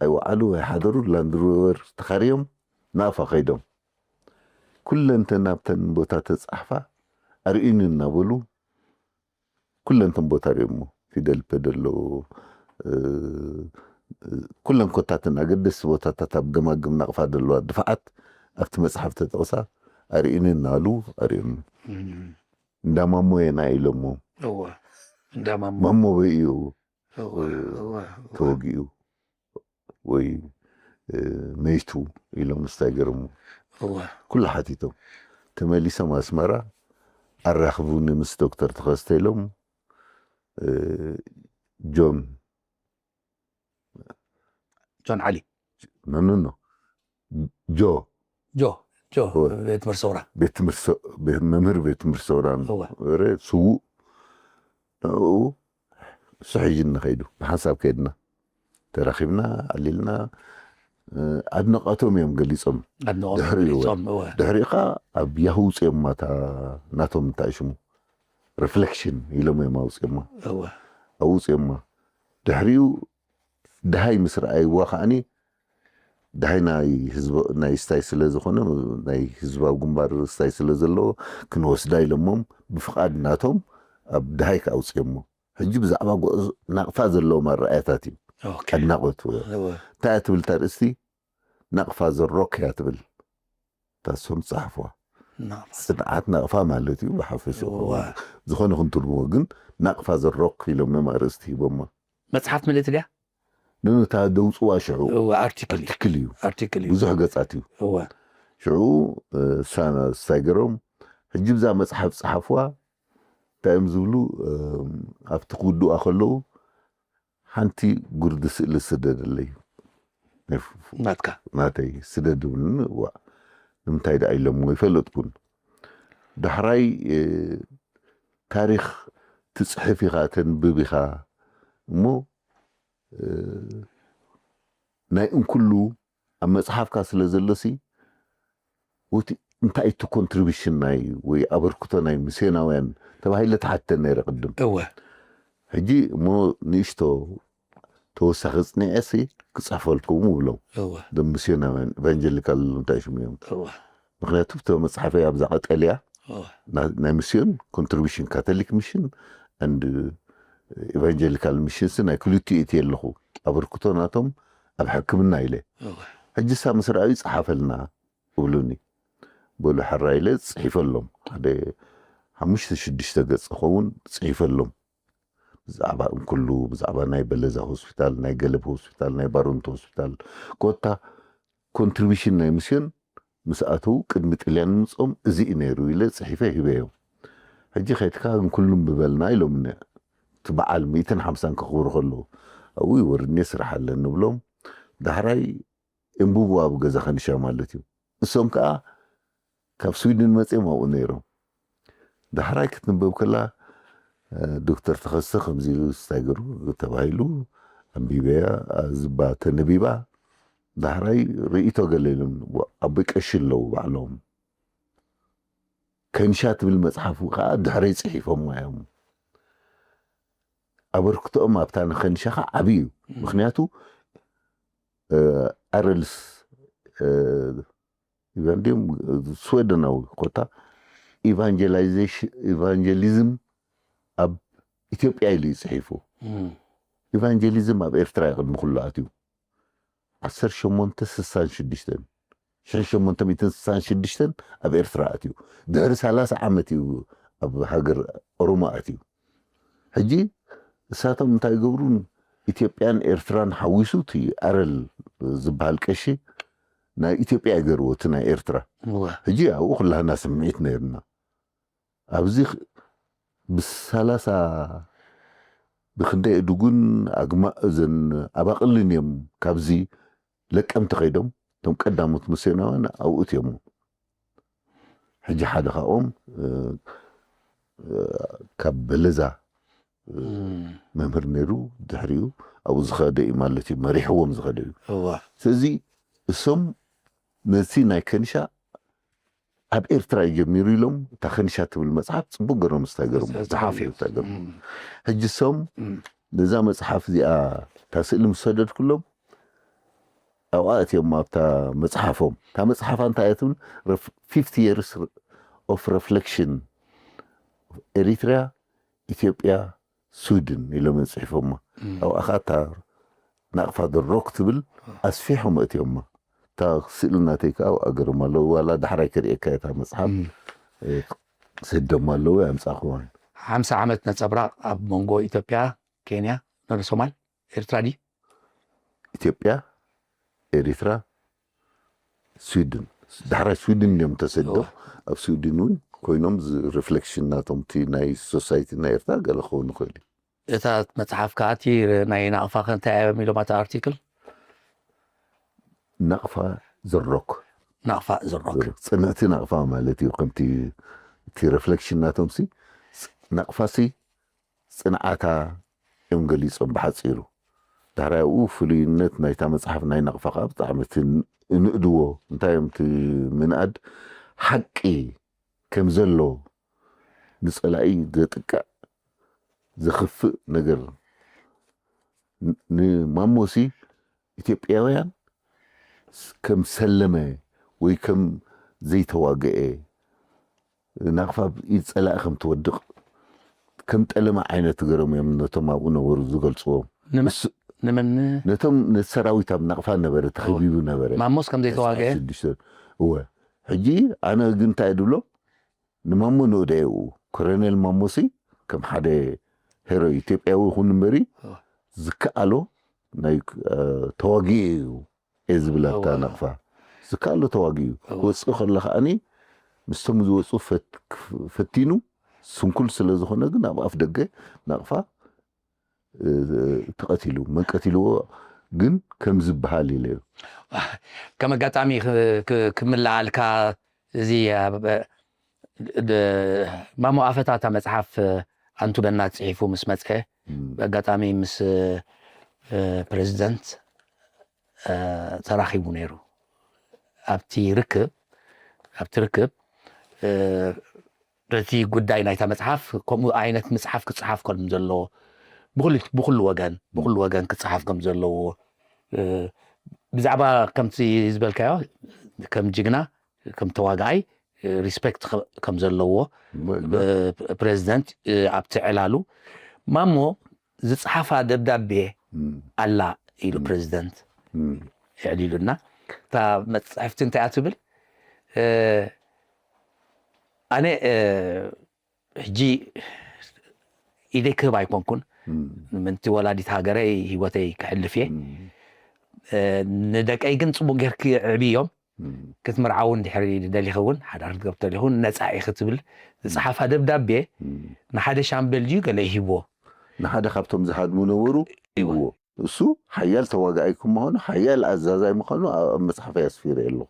ኣይወዓሉ ኣይሓደሩ ላንድሮቨር ተኻርዮም ናቕፋ ከይዶም ኩለንተን ኣብተን ቦታ ተፃሕፋ ኣርእዩኒ እናበሉ ኩለንተን ቦታ ሪኦሞ ፊደል ፐ ደሎ ኩለን ኮታትን ኣገደስቲ ቦታታት ኣብ ገማግም ናቕፋ ዘለዋ ድፋዓት ኣብቲ መፅሓፍ ተጠቕሳ ኣርእዩኒ እናሉ ኣርእዮም እንዳማሞ የና ኢሎሞ እንዳማሞ ማሞ በይ እዩ እወ፣ እወ፣ ተወጊኡ ወይ መይቱ ኢሎም ስታይ ገርሙ እወ። ኩሉ ሓቲቶም ተመሊሶም ኣስመራ ኣራኽቡኒ ምስ ዶክተር ተኸስተ ኢሎም። እ፣ ጆን ጆን ዓሊ ኖ ኖ ኖ ጆ ጆ ጆ እወ። ቤት ትምህርቲ ሰውራ ቤት ትምህርቲ ሰ- ቤት- መምህር ቤት ትምህርቲ ሰውራን እወ። ረ ስዉእ ንኡ እሱ ሒዙኒ ከይዱ። ብሓንሳብ ከይድና ተራኺብና ኣሊልና። እ፣ ኣድነቐቶም እዮም ገሊጾም። ኣድንቖም ድሕሪኡ እወ። ገሊጾም እወ ድሕሪኡ ኸዓ ኣብ ያሁ ውፅኦማ እታ ናቶም እንታይ ሽሙ ሪፍሌክሽን ኢሎም እዮም ኣውፅኦማ እወ ኣውፅኦማ። ድሕሪኡ ድሃይ ምስ ረኣይዋ ከዓኒ ድሃይ ናይ ህዝብ ናይ ስታይ ስለ ዝኾነ ናይ ህዝባዊ ግንባር ስታይ ስለ ዘለዎ ክንወስዳ ኢሎሞም ብፍቓድ ናቶም ኣብ ድሃይ ክኣውፅኦሞ። ሕጂ ብዛዕባ ጉዕዞ ናቕፋ ዘለዎም ኣረኣያታት እዩ ኦኬ ኣድናቖት። እወ እንታይ እያ ትብል እታ ርእስቲ? ናቕፋ ዘሮክ እያ ትብል። ታሶም ጸሓፍዋ ናቕፋ ጽንዓት ናቕፋ ማለት እዩ ብሓፈሽ እወ ዝኾነ ክንትርጉሞ ግን ናቕፋ ዘሮክ ኢሎም እዮም ኣርእስቲ ሂቦማ። መጽሓፍ ምልእቲ ድያ ንታ ደውፅዋ ሽዑ እወ ኣርቲክል እዩ ኣርቲክል እዩ ኣርቲክል እዩ ብዙሕ ገጻት እዩ። እወ ሽዑ እሳና ስታይ ገሮም ሕጂ ብዛ መጽሓፍ ጸሓፍዋ እንታይ እዮም ዝብሉ? እም፣ ኣብቲ ክውድኣ ከለዉ ሓንቲ ጉርዲ ስእሊ ስደደለይ ናይ ፍ- ፍ- ናትካ ናተይ ስደድ ብሉኒ። ዋ ንምንታይ ደኣ ኢሎምዎ ይፈለጥኩን። ዳሕራይ እ፣ ታሪኽ ትጽሕፍ ኢኻ ተንብብ ኢኻ እሞ እ፣ ናይ እንኩሉ ኣብ መጽሓፍካ ስለ ዘሎሲ ወቲ እንታይ እቲ ኮንትሪቢሽን ናይ ወይ ኣበርክቶ ናይ ሚስዮናውያን ተባሂለ ተሓተ ነይረ ቅድም። እወ ሕጂ እሞ ንእሽቶ ተወሳኺ ጽኒዐሲ ክጽሕፈልኩም እብሎም። እወ ዶ ሚስዮናውያን ኢቫንጀሊካል እንታይ ሽሙ እዮም? እወ ምክንያቱ እቲ መጽሓፈይ ኣብዛ ቀጠልያ እወ ና- ናይ ሚስዮን ኮንትሪቢሽን ካቶሊክ ሚሽን and ኢቫንጀሊካል ሚሽንስ ናይ ክልቲኡ እቲ ኣለኹ ኣበርክቶ ናቶም ኣብ ሕክምና ኢለ እወ ሕጂ ሳ ምስ ረኣዩ ጸሓፈልና እብሉኒ። በሉ ሕራ ኢለ ጽሒፈሎም ሓደ ሓሙሽተ ሽዱሽተ ገጽ ዝኸውን ጽሒፈሎም። ብዛዕባ እንኩሉ ብዛዕባ ናይ በለዛ ሆስፒታል ናይ ገለብ ሆስፒታል ናይ ባሮንቶ ሆስፒታል ኮታ ኮንትሪቢሽን ናይ ሚስዮን ምስ ኣተዉ ቅድሚ ጥልያን ምምፅኦም እዚ እዩ ነይሩ ኢለ ፅሒፈ ሂበዮም። ሕጂ ከይትካ እንኩሉ ብበልና ኢሎምኒ። እቲ በዓል ሚእትን ሓምሳን ከኽብሩ ከለዉ ኣብኡ ይወርድኒ ስራሕ ኣለኒ ብሎም ዳሕራይ እምብቡ ኣብ ገዛ ከንሻ ማለት እዩ። እሶም ከዓ ካብ ስዊድን መፅኦም ኣብኡ ነይሮም። ዳሕራይ ክትንበብ ከላ እ፣ ዶክተር ተኸስተ ከምዚ ኢሉ ስታይገሩ ተባሂሉ ኣንቢበያ ዝባ ተነቢባ ዳሕራይ ርእይቶ ገለ ኢሎም ኣቦይ ቀሺ ኣለዉ ባዕሎም ከንሻ ትብል መፅሓፍ ከዓ ድሕረይ ፅሒፎማ እዮም። ኣበርክቶኦም ኣብታ ንከንሻ ከዓ ዓብዪ እዩ። ምክንያቱ እ፣ ኣረልስ እ፣ ኢቫንዲም ስወደናዊ ኮታ ኢቫንጀላይዜሽን ኢቫንጀሊዝም ኣብ ኢትዮጵያ ኢሉ እዩ ፅሒፉ። ኢቫንጀሊዝም ኣብ ኤርትራ እዩ ቅድሚ ኩሉ ኣትዩ። ዓሰርተ ሸሞንተ ስሳን ሽዱሽተን ሽሕን ሸሞንተ ሚእትን ስሳን ሽዱሽተን ኣብ ኤርትራ ኣትዩ። ድሕሪ ሰላሳ ዓመት እዩ ኣብ ሃገር ኦሮሞ ኣትዩ። ሕጂ እሳቶም እንታይ ይገብሩ? ኢትዮጵያን ኤርትራን ሓዊሱ እቲ ኣረል ዝበሃል ቀሺ ናይ ኢትዮጵያ ይገርዎ እቲ ናይ ኤርትራ። ሕጂ ኣብኡ ኩላህና ስምዒት ነይርና። ኣብዚ ብሰላሳ ብክንደይ እድጉን ኣግማ እዘን ኣባቕልን እዮም ካብዚ ለቀምቲ ከይዶም እቶም ቀዳሞት ምስዮናውያን ኣብኡ እትዮም። ሕጂ ሓደ ካብኦም እ፣ እ፣ ካብ በለዛ እ፣ መምህር ነይሩ ድሕሪኡ ኣብኡ ዝኸደ እዩ ማለት እዩ መሪሕዎም ዝኸደ እዩ። እዋ ስለዚ እሶም ነቲ ናይ ከንሻ ኣብ ኤርትራ እዩ ጀሚሩ ኢሎም እታ ከንሻ ትብል መፅሓፍ ፅቡቅ ገሮም ስታገርሞ ዝሓፍዩ ሕጂ እሶም ነዛ መፅሓፍ እዚኣ እታ ስእሊ ምስ ሰደድኩሎም ኣብኣ እትዮም ኣብታ መፅሓፎም እታ መፅሓፋ እንታይ እያ ትብል? ፊፍቲ years of reflection ኤሪትሪያ ኢትዮጵያ ስዊድን ኢሎም እዮም ፅሒፎማ። ኣብኣ ከዓ እታ ናቕፋ ሮክ ትብል ኣስፊሖም እትዮማ። እታ ስእሊ ናተይ ከዓ ኣብኣ ገሮም ኣለዉ። ዋላ ዳሕራይ ክርእየካ እታ መፅሓፍ ሰዶም ኣለዉ ኣምፃእኽዋን። ሓምሳ ዓመት ነፀብራቕ ኣብ መንጎ ኢትዮጵያ፣ ኬንያ፣ ነረ ሶማል፣ ኤርትራ ድዩ? ኢትዮጵያ፣ ኤሪትራ፣ ስዊድን። ዳሕራይ ስዊድን እዮም ተሰዶም። ኣብ ስዊድን እውን ኮይኖም ሪፍሌክሽን ናቶም እቲ ናይ ሶሳይቲ ናይ ኤርትራ ገለ ክኸውን ይኽእል እዩ። እታ መጽሓፍ ከኣ እቲ ናይ ናቕፋ ከ እንታይ እዮም ኢሎም ኣቲ ኣርቲክል ናቕፋ ዘሮክ ናቕፋ ዘሮክ ጽንዕቲ ናቕፋ ማለት እዩ። ከምቲ እቲ ሪፍሌክሽን ናቶም ሲ ናቕፋ ሲ ጽንዓታ እዮም ገሊጾም ብሓጺሩ። ዳሕራይ ኣብኡ ፍሉይነት ናይታ መጽሓፍ ናይ ናቕፋ ከዓ ብጣዕሚ እቲ እንእድዎ እንታይ እዮም እቲ ምንኣድ ሓቂ ከም ዘሎ ንጸላኢ ዘጥቅዕ ዘኽፍእ ነገር ንማሞሲ ኢትዮጵያውያን ከም ሰለመ ወይ ከም ዘይተዋግአ ናቕፋ ኢድ ጸላኢ ከም ትወድቕ ከም ጠለመ ዓይነት ገሮም እዮም ነቶም ኣብኡ ነበሩ ዝገልጽዎም። ንመን ነቶም ሰራዊት ኣብ ናቕፋ ነበረ ተኸቢቡ ነበረ። ማሞስ ከም ዘይተዋግአ እወ ሕጂ ኣነ ግን እንታይ ድብሎ ንማሞ ንእደየኡ ኮረኔል ማሞሲ ከም ሓደ ሄሮ ኢትዮጵያዊ ይኹን እምበሪ ዝከኣሎ ናይ ተዋጊ እዩ እየ ዝብላታ ናቕፋ ዝከኣሎ ተዋጊ እዩ ክወፅእ ከሎ ከዓኒ ምስቶም ዝወፁ ፈቲኑ ስንኩል ስለ ዝኾነ ግን ኣብ ኣፍ ደገ ናቕፋ ተቐቲሉ መን ቀቲልዎ ግን ከም ዝበሃል ኢለ እዩ። ከም ኣጋጣሚ ክምልኣልካ እዚ ማሞ ኣፈታታ መፅሓፍ ኣንቱ በና ፅሒፉ ምስ መፀ ኣጋጣሚ ምስ ፕሬዚደንት ተራኺቡ ነይሩ ኣብቲ ርክብ ኣብቲ ርክብ ነቲ ጉዳይ ናይታ መፅሓፍ ከምኡ ዓይነት መፅሓፍ ክፅሓፍ ከም ዘለዎ ብኩሉ ወገን ብኩሉ ወገን ክፅሓፍ ከም ዘለዎ ብዛዕባ ከምቲ ዝበልካዮ ከም ጅግና ከም ተዋጋኣይ ሪስፔክት ከም ዘለዎ ፕሬዚደንት ኣብቲ ዕላሉ ማሞ ዝፅሓፋ ደብዳቤ ኣላ ኢሉ ፕሬዚደንት የዕሊሉና እታ መፅሕፍቲ እንታይ እያ ትብል ኣነ ሕጂ ኢደይ ክህብ ኣይኮንኩን ምንቲ ወላዲት ሃገረይ ህይወተይ ክሕልፍ እየ ንደቀይ ግን ፅቡቅ ጌርክ ዕብዮም ክትምርዓው እንድሕሪ ደሊኺ እውን ሓዳር ክትገብር ደሊኹ እውን ነፃ ኢኺ ትብል ዝፀሓፋ ደብዳቤ ንሓደ ሻምበል ድዩ ገለ ይህብዎ ንሓደ ካብቶም ዝሃድሙ ነበሩ ይህብዎ እሱ ሓያል ተዋጋኣይ ክመሆኑ ሓያል ኣዛዛይ ምዃኑ ኣብ መፅሓፈይ ኣስፊረ ኣለኹ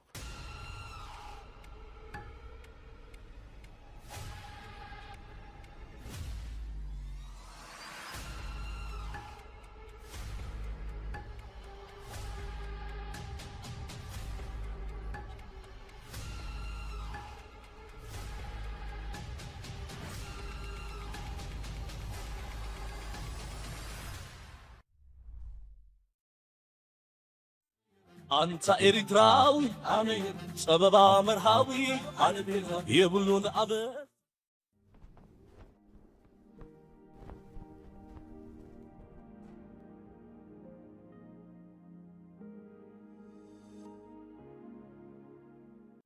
ኣንታ ኤሪትራዊ ኣነ ጸበባ መርሃዊ ኣነ የብሉን ኣበ